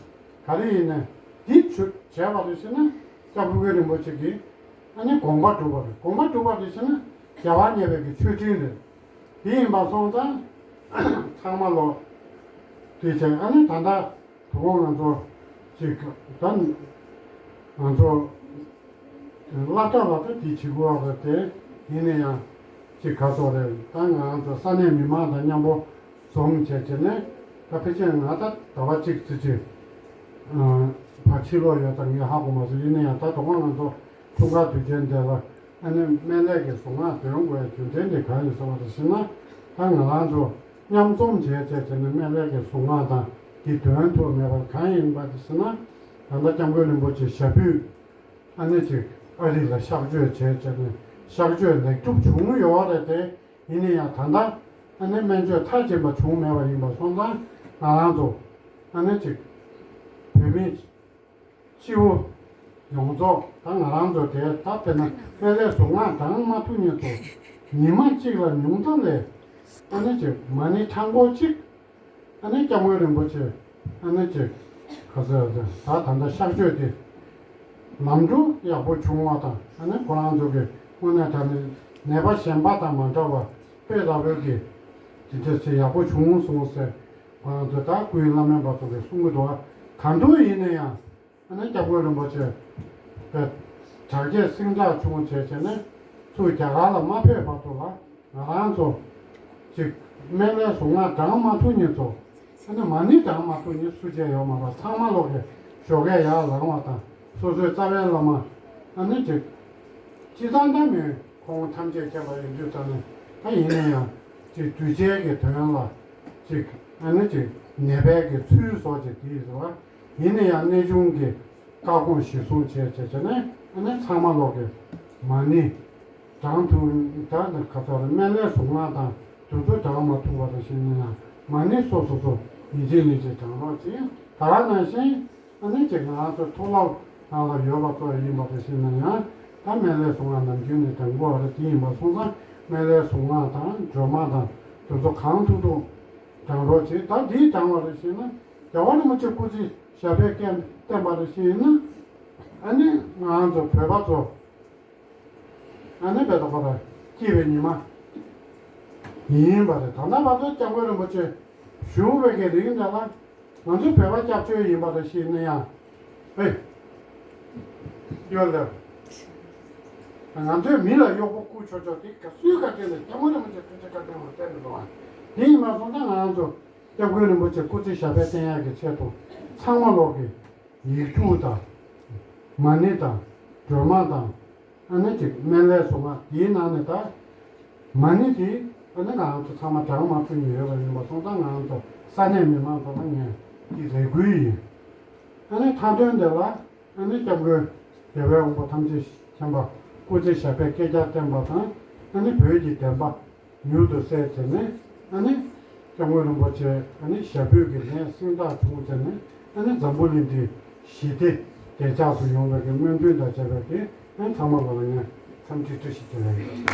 ག་རེ་ཡིན་ནའི་འདི་ཆོས་བྱས་པ་རེད་ཟེར་ན། སྐྱབས་མགོན་རིན་པོ་ཆེ་གིས་ཨ་ནི་དགོངས་པ་གྲུབ་པ་རེད། དགོངས་པ་གྲུབ་པ་རེད་ཟེར་ན་རྒྱལ་བ་དམྱལ་བའི་གི་མཆོད་སྤྲིན་རེད། དེ་ཡིན་པ་སོང་ཙང་ཚང་མ་ལོ་དེ་བྱས། ཨ་ནི་ད་ལྟ་དོ་དགོང་ང་ཚོ་ཅིག་ད་ང་ཚོ་སློབ་གྲྭ་ལ་ད་དེ་བྱེད་དགོས་པ་དེ་ཡིན་ན་ཡང་ཅིག་ག་ཚོད་རེད། ད་ང་ཚོ་ས་གནས་མི་མང་དང་མཉམ་པོ་འཛོམས་བྱས་བྱས་ནས། ད་ཕལ་ཆེར་ང་ད་ཟླ་བ་གཅིག་ཙམ་ཅིག་ཕར་ཕྱིར་ལོག་ཡོད་ཙང་ངས་ཧ་གོ་མ་སོང་། ཡིན་ན་ཡང་ད་དོ་དགོང་ང་ཚོ་འཁྲུངས་སྐར་དུས་ཆེན་འདི་ལ་ཨ་ནི་སྨན་བླའི་གི་གཟུངས་སྔགས་འདོན་དགོས་ཡ་རྒྱུ་མཚན་དེ་གང་ཡིན་ཟེར་བ་དེ་ཤེས་ན། ད་ང་རང་ཚོ་མཉམ་འཛོམས་བྱས་བྱས་བྱས་ནས་སྨན་བླའི་གི་གཟུངས་སྔགས་དང་དེ་འདོན་ཐུབ་མེད་པ་གང་ཡིན་པ་དེ་ཤེས་ན། ད་ལྟ་སྐྱབས་མགོན་རིན་པོ་ཆེ་ཞབས་པུས་ཨ་ནི་ཅིག་ཨ་རི་ལ་གཤགས་བཅོས་བྱས་བྱས་ནས་གཤགས་བཅོས་ལེགས་གྲུབ་བྱུང་ཡོད་རེད་དེ། ཡིན་ན་ཡང་ད་ལྟ་ཨ་ནི་སྨན་བཅོས་མཐར་ཕྱིན་པ་བྱུང་མེད་པ་ཡིན་པ་སོང་ཙང་། ང་རང་ཚོ་ཨ་ནི་ཅིག་བོད་མི་སྤྱི་བོ་ཡོངས་རྫོགས་ད་ང་རང་ཚོ་དེ་ད་དཔེར་ན་སྨན་བླའི་གཟུངས་སྔགས་བགྲང་མ་ཐུབ་མཁན་ཚོ་ཉི་མ་གཅིག་ལ་ཉུང་མཐའ་ལས་ཨ་ནི་ཅིག་མ་ཎི་གྲངས་འབོར་གཅིག་ཨ་ནི་སྐྱབས་མགོན་རིན་པོ་ཆེ་ཨ་ནི་ཅིག་ག་ཚོད་ད་ད་ལྟ་གཤགས་བཅོས་དེ་ལམ་འགྲོ་ཡག་པོ་བྱུང་བ་དང་། ཨ་ནི་ཁོ་རང་ཚོ་གི་དངོས་གནས་དྲང་གནས་ནད་པ་གཞན་པ་དང་མ་འདྲ་བར་དཔེ་ལྟ་བུའི་གི་དེ་འདྲ་ཞིག་ཡག་པོ་བྱུང་སོང་ཟེར། ཁོ་རང་ཚོ་ད་སྐུའི་བླ་སྨན་པ་ཚོ་གིས་གསུང་གི་འདུག་བ། གང་འདྲ་ཡིན་ན་ཡང་ཨ་ནི་སྐྱབས་མགོན་རིན་པོ་ཆེ་དེ་དྲག་སྐྱེད་སྲིང་དྲག་བྱུང་བྱས་བྱས་ནས་ཚུར་རྒྱ་གར་ལ་མ་ཕེབས་བར་དུ་ལ་ང་རང་ཚོ་ཅིག་སྨན་བླའི་གཟུངས་སྔགས་བགྲང་མ་ཐུབ་མཁན་ཚོ། ཨ་ནི་མ་ཎི་བགྲང་མ་ཐུབ་མཁན་སུ་གཅིག་ཡོད་མ་རེད། ཚང་མ་ལོག་གི་ཞོགས་ཀས་ཡར་ལངས་པ་དང་སོ་སོའི་རྩ་བའི་བླ་མ་ཨ་ནི་ཅིག་སྤྱི་བཏང་ད་མིན་ཁོང་ཐམས་ཅད་མཁྱེན་པ་ཡིན་དུས་ཙང་ནས། ད་ཡིན་ན་ཡང་ཅིག་གདུལ་བྱའི་གི་དོན་ལ་ཅིག་ཨ་ནི་ཅིག་ནད་པའི་གི་ཚུལ་སོགས་ཅིག་དེ་ཡིན་ཟེར་བ། ཡིན་ན་ཡང་གནས་ཆུང་གི་བཀའ་དགོངས་གཞིར་བཟུང་བྱས་བྱས་བྱས་ནས། ཨ་ནི་ཚང་མ་ལོག་གི་མ་ཎི་བགྲང་ཐུབ། ད་ནི་ཁ་ཚ་རེད། སྨན་བླའི་གཟུངས་སྔགས་དང་དེ་ཚོ་བགྲང་མ་ཐུབ་པ་རེད་ཟེར་ན་ཡང་། མ་ཎི་སོ་སོ་སོ་ཡིན་གཅིག་མིན་གཅིག་བགྲང་རོགས་གྱིས། ད་ག་ནང་བཞིན་ཨ་ནི་ཅིག་ང་རང་ཚོ་མཐོ་སློབ་ནང་ལ་ཡོད་པ་ཚོ་ཡིན་པ་རེད་ཟེར་ན་ཡང་། ད་སྨན་བླའི་གཟུངས་སྔགས་ནམ་རྒྱུན་ནས་བགྲང་དགོས་པ་རེད། དེ་ཡིན་པ་སོང་ཙང་སྨན་བླའི་གཟུངས་སྔགས་དང་སྒྲོལ་མ་དང་དེ་ཚོ་གང་ཐུབ་ཐུབ་བགྲང་རོགས་གྱིས། ད་འདི་བགྲང་བ་རེད་ཟེར་ན། རྒྱལ་བ་རིན་པོ་ཆེ་སྐུ་ཚེ་ཞབས་པད་བརྟན་པ་རེད་ཟེར་ན། ཨ་ནི་ང་རང་ཚོ་བོད་པ་ཚོ་ཨ་ནི་བོད་དང་བོད་པ་སྐྱིད་པའི་ཉི་མ་ཡིན་པ་རེད། ད་ལྟ་བར་དུ་སྐྱབས་མགོན་རིན་པོ་ཆེ་བཞུགས་པའི་གི་རིང་འདི་ལ་ང་ཚོ་བོད་པ་སྐྱབས་བཅོལ་ཡིན་པ་རེད་ཟེར་ན་ཡང་། ཨེ། ཡོད་ལ། ང་ཚོའི་མི་ལ་གཡོག་པོ་བསྐུར་ཆོག་ཆོག་དེ་ག་སུས་ག་དྲན་ནས་སྐྱབས་མགོན་རིན་པོ་ཆེ་ཐུགས་རྗེ་བཀའ་དྲིན་ལ་བརྟེན་ནས་འགྲོ་བ། དེ་ཡིན་མ་སོང་ཙང་ང་རང་ཚོ་སྐྱབས་མགོན་རིན་པོ་ཆེ་སྐུ་ཚེ་ཞབས་པད་བརྟན་ཡག་གི་ཆེད་དུ་ཚང་མ་ལོག་གི་ཡིག་དྲུག་དང་། མ་ཎི་དང་། སྒྲོལ་མ་དང་། ཨ་ནི་ཅིག་སྨན་བླའི་གཟུངས་སྔགས་དེའི་ནང་ནས་ད། མ་ཎི་དེ་ཨ་ནི་ང་རང་ཚོ་ཚང་མ་བགྲང་མ་ཐུབ་མཁན་ཡོད་པ་ཡིན་པ་སོང་ཙང་། ང་རང་ཚོ་ས་གནས་མི་མང་ཚོ་ལ་ངས་དེ་རེ་སྐུལ་ཡིན། ཨ་ནི་མཐའ་དོན་དེ་ལ་ཨ་ནི་སྐྱབས་མགོན་རྒྱལ་བའི་དབང་པོ་ཐམས་ཅད་མཁྱེན་པ་སྐུ་ཚེ་ཞབས་པད་བསྐལ་བརྒྱར་བརྟན་པ་དང་། ཨ་ནི་བོད་ཀྱི་བདེན་པ་མྱུར་དུ་གསལ་བྱས་ནས། ཨ་ནི་སྐྱབས་མགོན་རིན་པོ་ཆེ་ཨ་ནི་ཞབས་པུས་ཀྱི་ནད་སྲིང་དྲག་བྱུང་བྱས་ནས། ཨ་ནི་འཛམ་བུ་གླིང་འདི་ཞི་བདེ་བདེ་འཇགས་སུ་ཡོང་བའི་གི་སྨོན་འདུན་དང་བཅས་པའི་གི། ཨ་ནི་ཚང་མ་ལ་ལ་ངས་འཚམས་འདྲི་བཀྲ་ཤིས་བདེ་ལེགས།